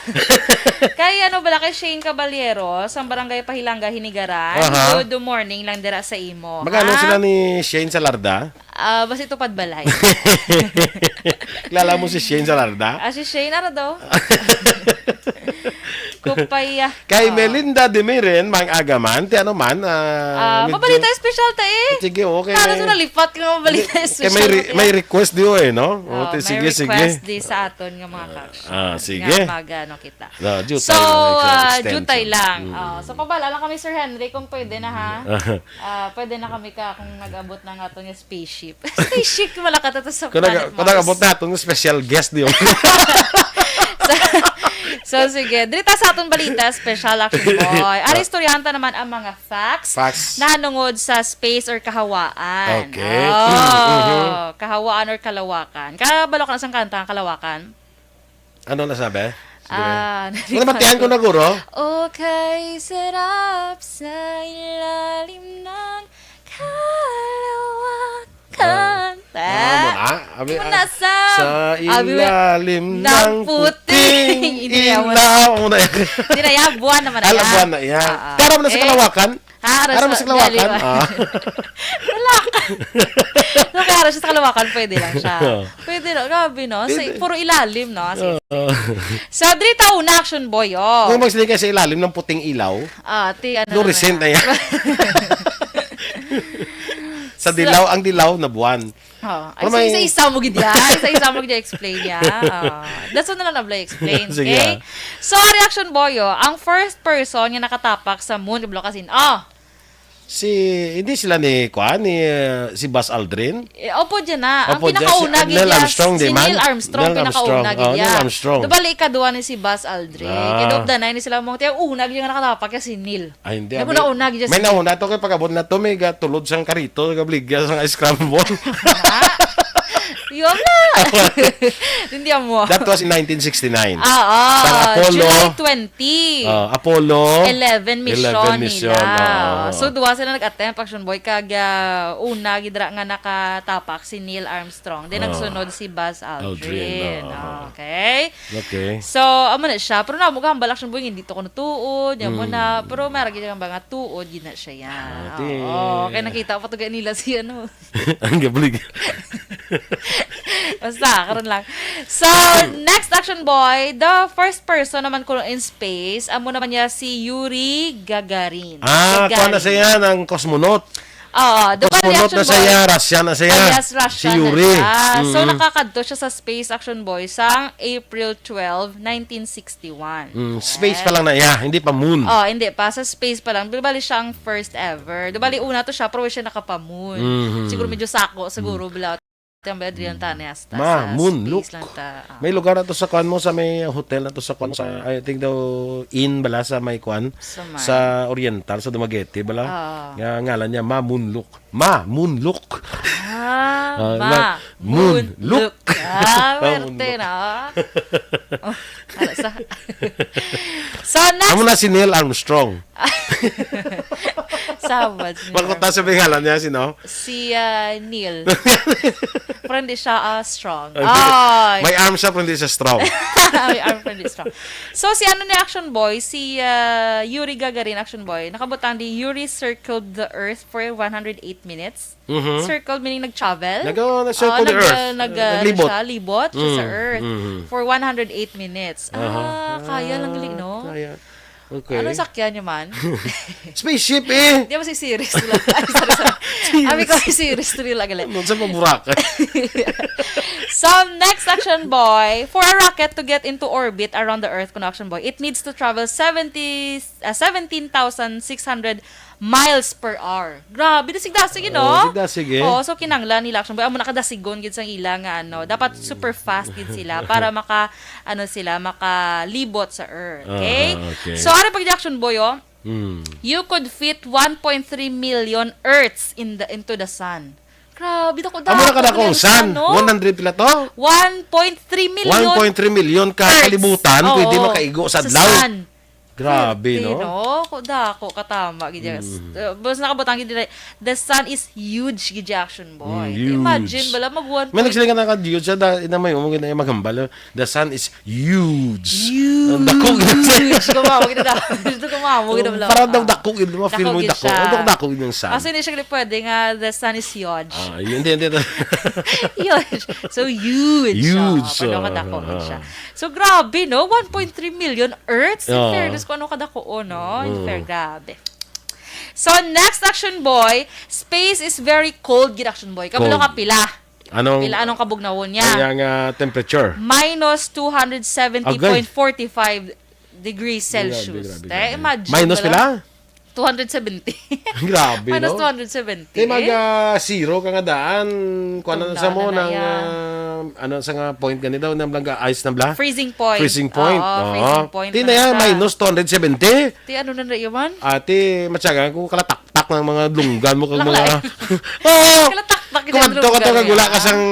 Kay ano bala, kay Shane Caballero, sa Barangay Pahilanga, Hinigaran. Aha. Good morning lang dira sa imo, Magano ha? sila ni Shane sa Larda? Ah, basi tupad balay. Kilala mo si Shane Salarda? Ah, si Shane, ara daw? Kupay, ah. Kay Ah. Melinda Demiren, mang agaman, ti ano man, ah, Ah, medyo mabalita espesyal ta eh. Sige, okay. Para sa nalipat nga mabalita Kay espesyal may re-, na may yan. request diyo eh, no? O, Ah, ti, may sige, sige. request di sa aton nga mga kaks. Ah, sige. Nga mag, ano, kita. Ah, jutay So, lang, ah, extension. jutay lang. Mm. Ah, so, pabala lang kami, Sir Henry, kung pwede na, ha? Ah, pwede na kami ka kung nag-abot na nga aton nga spaceship. Spaceship, wala ka to sa Kung nag-, Planet kung nag-abot Mars. na aton nga special guest, di ba? So, so, sige. Diri ta sa aton balita, special action boy. Ari, istoryahan ta naman ang mga facts Facts. nahanungod sa space or kahawaan. Okay. Oh, Mm-hmm. kahawaan or kalawakan. Kabalo ka na sang kanta, ang kalawakan? Ano na sabi? Sige. Ah, Ano, matihan ko na, guro? Okay, sarap sa ilalim ng kalawakan. Ah, mo na? Abi, Mo na ah, sa sa abi, ilalim ng ng puting puting ilaw. ilaw. Mo na yan. Di na yan, buwan naman na Ala, yan. buwan na yan. Ah, ah. Pero mo na sa Eh, kalawakan? Ha, ara Ara sa mo sa kalawakan? dali ba? Ah. Wala ka. So, kaya ara siya sa kalawakan, pwede lang siya. Oo. Pwede lang, grabe, no? Sa, Pwede. puro ilalim, no? Sige. Oo. Sa diri ta una, action boy, oh. Kung magsiling ka sa ilalim ng puting ilaw, Ah, ti, ano naman fluorescent na na. yan. Sa dilaw, ang dilaw na buwan. Oh, ay, Pero so may isa-isa mo gid yan. Isa-isa mo gid explain ya. Oh. That's na lang na explain. Sige, Okay? ah. So, reaction boy, oh, ang first person nga nakatapak sa moon, kabalo ka sin-, oh, Si, hindi sila ni, kuan, ni, uh, si Buzz Aldrin? Eh, opo, dyan na. Ang Opo, dyan si pinakauna, gid Neil niya, Armstrong, si di man? Neil Armstrong, Neil pinakauna, Armstrong. gid Oh, niya. Neil Armstrong. Di bali, ikaduha ni si Buzz Aldrin. Ah. Kay doon na ni sila mong tiyan, una, gid niya nakatapak kay si Neil. Ay, hindi. Di mo May, nauna, gid siya may si nauna to kay pagabot na to, may gatulod sang karito, gabaligya sang scramble. Yun na. Hindi mo. That was in nineteen sixty-nine. Ah, ah, Sa Apollo. July twenty. Ah, Apollo Eleven mission eleven mission, nila. oo. So, duwa sila nag-attempt, Action Boy, kag, ah, una gid ra nga nakatapak si Neil Armstrong. Then, Oo. nagsunod si Buzz Aldrin. Aldrin, oo. Okay? Okay. So, amo na siya. Pero namo gahambal, Action Boy, hindi to ko natuod. Yan mo Mm. na. Pero may ragi nga mga tuod, yun na siya yan. Ah, di. Oo. Kaya nakita pa to nila si ano. Ang gablig. Basta, karon lang. So, next, Action Boy, the first person naman ko in space, amo naman niya si Yuri Gagarin. Ah, kuha na Gagarin. siya yan, ang cosmonaut. Oo, di ba, Cosmonaut Reaction na siya, Boy? Russian na siya. Ah, yes, Russian Si Yuri. na siya. So, Mm. nakakadto siya sa space, Action Boy, sang April twelve, nineteen sixty-one. Mm, space pa lang na iya, hindi pa moon. Oh, hindi pa. Sa space pa lang. Di bali siya ang first ever. Di bali, una to siya, pero siya nakapamoon. Mhm. Siguro medyo sako, siguro, Mm. bala. Tambay, Adrian, Mm. tani, hasta Ma, sa moon, space look. lang ta. Ah. May lugar na to sa kuan mo, sa may hotel na to sa kuan, sa, I think daw, inn bala sa may kuan, Sa may. sa Oriental, sa Dumaguete bala. Ah. Nga ngalan niya, Ma Moon Look. Ma Moon Look. Ah, Ah, Ma ma-, Moon Moon Look. Look. Ah, Ma Moon werte Look. na. Oh, ano sa? So, next. Amo na si Neil Armstrong. Sabad niya. Makita sa pangalan niya, sino? Si, ah, Neil. Pero hindi siya, ah, strong. Ay, Ay. may arm siya, pero hindi siya strong. May arm, pero hindi strong. So, si ano ni Action Boy, si, ah, Yuri Gagarin, Action Boy, nakabutang di Yuri circled the Earth for one hundred eight minutes. Mhm. Circle, meaning nag-travel? Nag-, oh, nag-circle Oo, the nag-, earth. nag-, ano Naglibot. siya, libot siya sa Mm, earth mm. for one hundred eight minutes. Aha. Ah, kaya lang gali, no? Ah, kaya. Okay. Anong sakyan niyo man? Spaceship eh! Di ba si Ceres nila? Ay, sorry, sorry. Ceres. Abi ko, si Ceres nila gali. Ano sa paburak? So, next, Action Boy, for a rocket to get into orbit around the Earth, kuno, Action Boy, it needs to travel seventy, ah, seventeen thousand six hundred miles per hour. Grabe, dasig-dasig, you Oo, know? dasig-dasig, eh. Oo, so kinanglan nila, Action Boy. Amo nakadasigon gid sang ila nga, ano, dapat super fast gid sila para maka, ano sila, makalibot sa Earth. Okay? Aha, okay. So, ari pag Action Boy, oh. Mm. You could fit one point three million Earths in the, into the sun. Grabe, dako-dako Amo na kadako ang gid ang sun, sun. no? One hundred pila to? One point three million One point three million ka Earths. kalibutan, pwede Oo, makaigo sa sa adlaw. sun. Grabe, Pwerte, no? no? Ko dako katama gid ya. Mm. Uh, basta nakabutang gid dira, the sun is huge gid ya, Action Boy. Mm, huge. Imagine bala mag one May point nagsiling ka na ka huge sa da, ina may umong na maghambal. The sun is huge. Huge. Ang dako gid. Gumawa gid na. Gusto gumawa gid na. Para daw dako gid, ma-feel Dako mo gid dako. siya. Ang dako gid ng sun. Kasi hindi siya gid pwede nga the sun is huge. Ah, yun, hindi, hindi. Huge. So huge. Huge. Oh, pero Ah, kadako gid ah. siya. So, grabe, no? One point three million Earths. In Oo. fairness, kung ano kadako, oh, no? In Oo. fair, grabe. So, next, Action Boy, space is very cold, gid, Action Boy. Kabalo Cold. ka pila? Anong, Pila, anong kabugnawon niya? ang iyang, ah, temperature? Minus two hundred seventy point four five degrees Agay. Grabe, Celsius. grabe, Te, grabe. imagine Minus mo lang. pila? Two hundred seventy. Grabe, Minus no? two hundred seventy. Kay mag, ah, zero ka nga daan, kuan na Tugnaw sa mo na na nang, ya. ah, ano sa nga point gani daw, nang blang ice na bla? Freezing point. Freezing point. Oo, Oo. freezing point Di na na yan, sa minus two hundred seventy. Ti ano na na iwan? Ate, matyagan ko, kalataktak ng mga lunggan mo kang Laklay. mga Oo. Kalataktak Kumadto ka to, kag wala ka sang,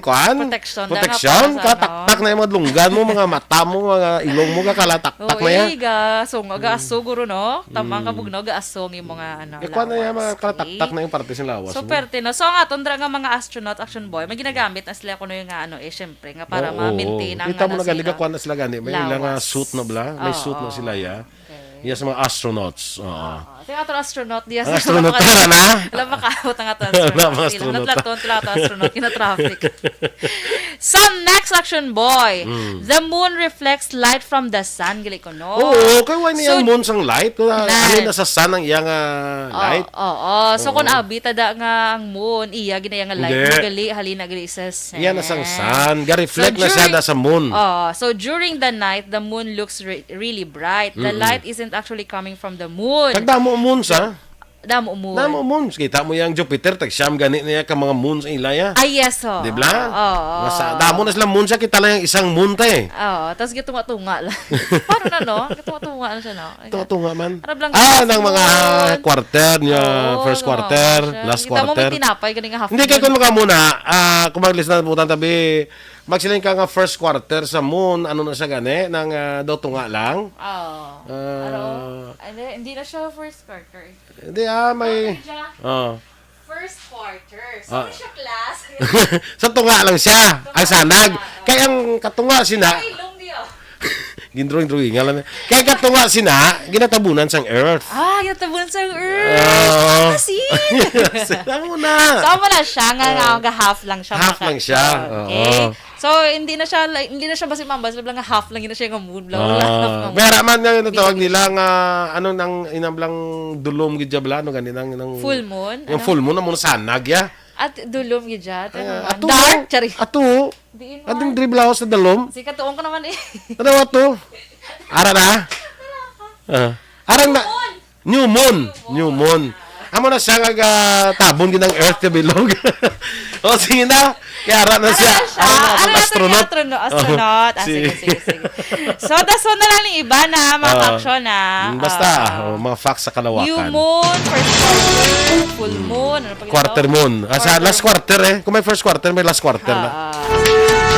kuan? Protection na nga Protection? para sa Kalataktak ano. na yung mga lunggan mo, mga mata mo, mga ilong mo, kakalataktak na yan. Uy, ga, so, ga, Mm. siguro, no? Tamang Mm. kabugnaw, ga, asong yung mga, ano, Eh, kuan na yan, mga lawas. kalataktak Eh. na yung parte sa lawas So, mo. perte, no? So, ang aton dra nga mga astronaut, Action Boy, may ginagamit na sila kuno yung nga, ano, eh, syempre, nga para Oo, ma-maintain oo. ang, Kita mo ano, na gani, sila. ka kuan na sila gani. May ilang, ah, Lawas. suit na bla? May suit na Oo. sila, ya. Okay. Yes, mga astronauts. Oo. Ah, ito yung ato astronaut, yes. Ang astronaut, tara na. Wala makaabot ang ato Wala astronaut. mga Sila, astronaut. Natlaton, sila ato astronaut, kina-traffic. Sa next action, boy, Mm. the moon reflects light from the sun, gali ko, no? Oo, kay why So, niyang moon sang light? Kung, ah, Nan. ano na sa sun ang iyang, ah, Oh, light? oo. So, kung Oo. abi ta da nga ang moon, iya, ginaya nga light, Hindi. mo gali, halina gali sa sun. Iya na sang sun. Ga-reflect So, na siya during na sa moon. Oh, so during the night, the moon looks re-, really bright. The Mm-mm. light isn't actually coming from the moon. Kag damo moon sa? Damo moon. Damo moons. Kita mo yang Jupiter, tag siyam gani niya ka mga moons ang ilaya. Ah, yes, ho. Di ba? Oo. Mas, ah, damo na sila moons, siya kita lang yung isang moon, te. Oo, tas gitunga-tunga lang. Paano na, no? Gitunga-tunga na siya, no? Tunga-tunga man. Arab lang Ah, sa nang mga moon. quarter niya, Oo, first tunga quarter, siya. last Kita mo, may quarter. tinapay, ganing nga half Hindi, kay moon. kung mga muna, ah, kung mag-list na po tabi, magsiling ka nga first quarter sa moon, ano na siya gani, nang, ah, daw tunga lang. Oo. Ah. Ano? Hindi, hindi na siya first quarter. Hindi, ah, may Okay, siya. Oh. First quarter. So, Ah. ano siya, class? Sa tunga lang siya, ang Tunga sanag. lang. Kay ang katunga sina, Ay, long di, oh. gindrawing-drawing nga lang. Kay katunga sina, ginatabunan sang earth. Ah, ginatabunan sang earth. Ah. Ah, see? Yes. Amo na. So, amo na siya nga, nga, Ah. nga half lang siya, Half mga lang siya. kaigsoon. Okay? Oo. So, hindi na siya, like, hindi na siya basi mambas, lang half lang yun na siya nga moon, blah, blah, Ah, half nga moon. Pero man nga yung natawag Bigyan nila nga, ano nang inablang dulom gid siya bala, ano gani nang, nang Full moon? Yung Ano? full moon, amo na sanag, ya. At dulom gid siya. Ito Ah, naman. ato, Dark, chari. ato. Diin Ating man. driblaw sa dalom. Sige, katuon ko naman eh. Ano ato? Ara na? Ah. Arang na, Moon. New moon. New moon. Amo na siya nga, ah, tabon gid ang earth sa bilog. O, sige na. Kaya ara na siya. Ano na siya? Ara na ang Ano na astronaut. astronaut? Astronaut. Ah, Sige. sige, sige, sige. So, dason na lang ni iba na, mga Ah. ka-aksyon, ah. Mm, basta, Ah. oh, mga facts sa kalawakan. New moon, first quarter, full Mm. moon. Ano pa Quarter ginawa? moon. Ah, sa Quarter. last quarter eh. Kung may first quarter, may last quarter na. Ah.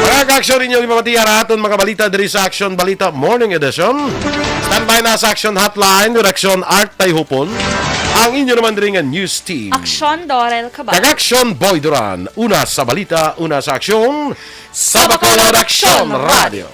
Mga ka-aksyon, ninyo gipamatiya ra aton mga balita diri sa Aksyon Balita Morning Edition. Standby na sa Aksyon Hotline with Aksyon Art Tayhupon. Ang inyo naman diri nga news team. Aksyon Dorel Cabal. Kag Aksyon Boy Duran. Una sa balita, una sa aksyon. Sa Bacolod Aksyon Radio.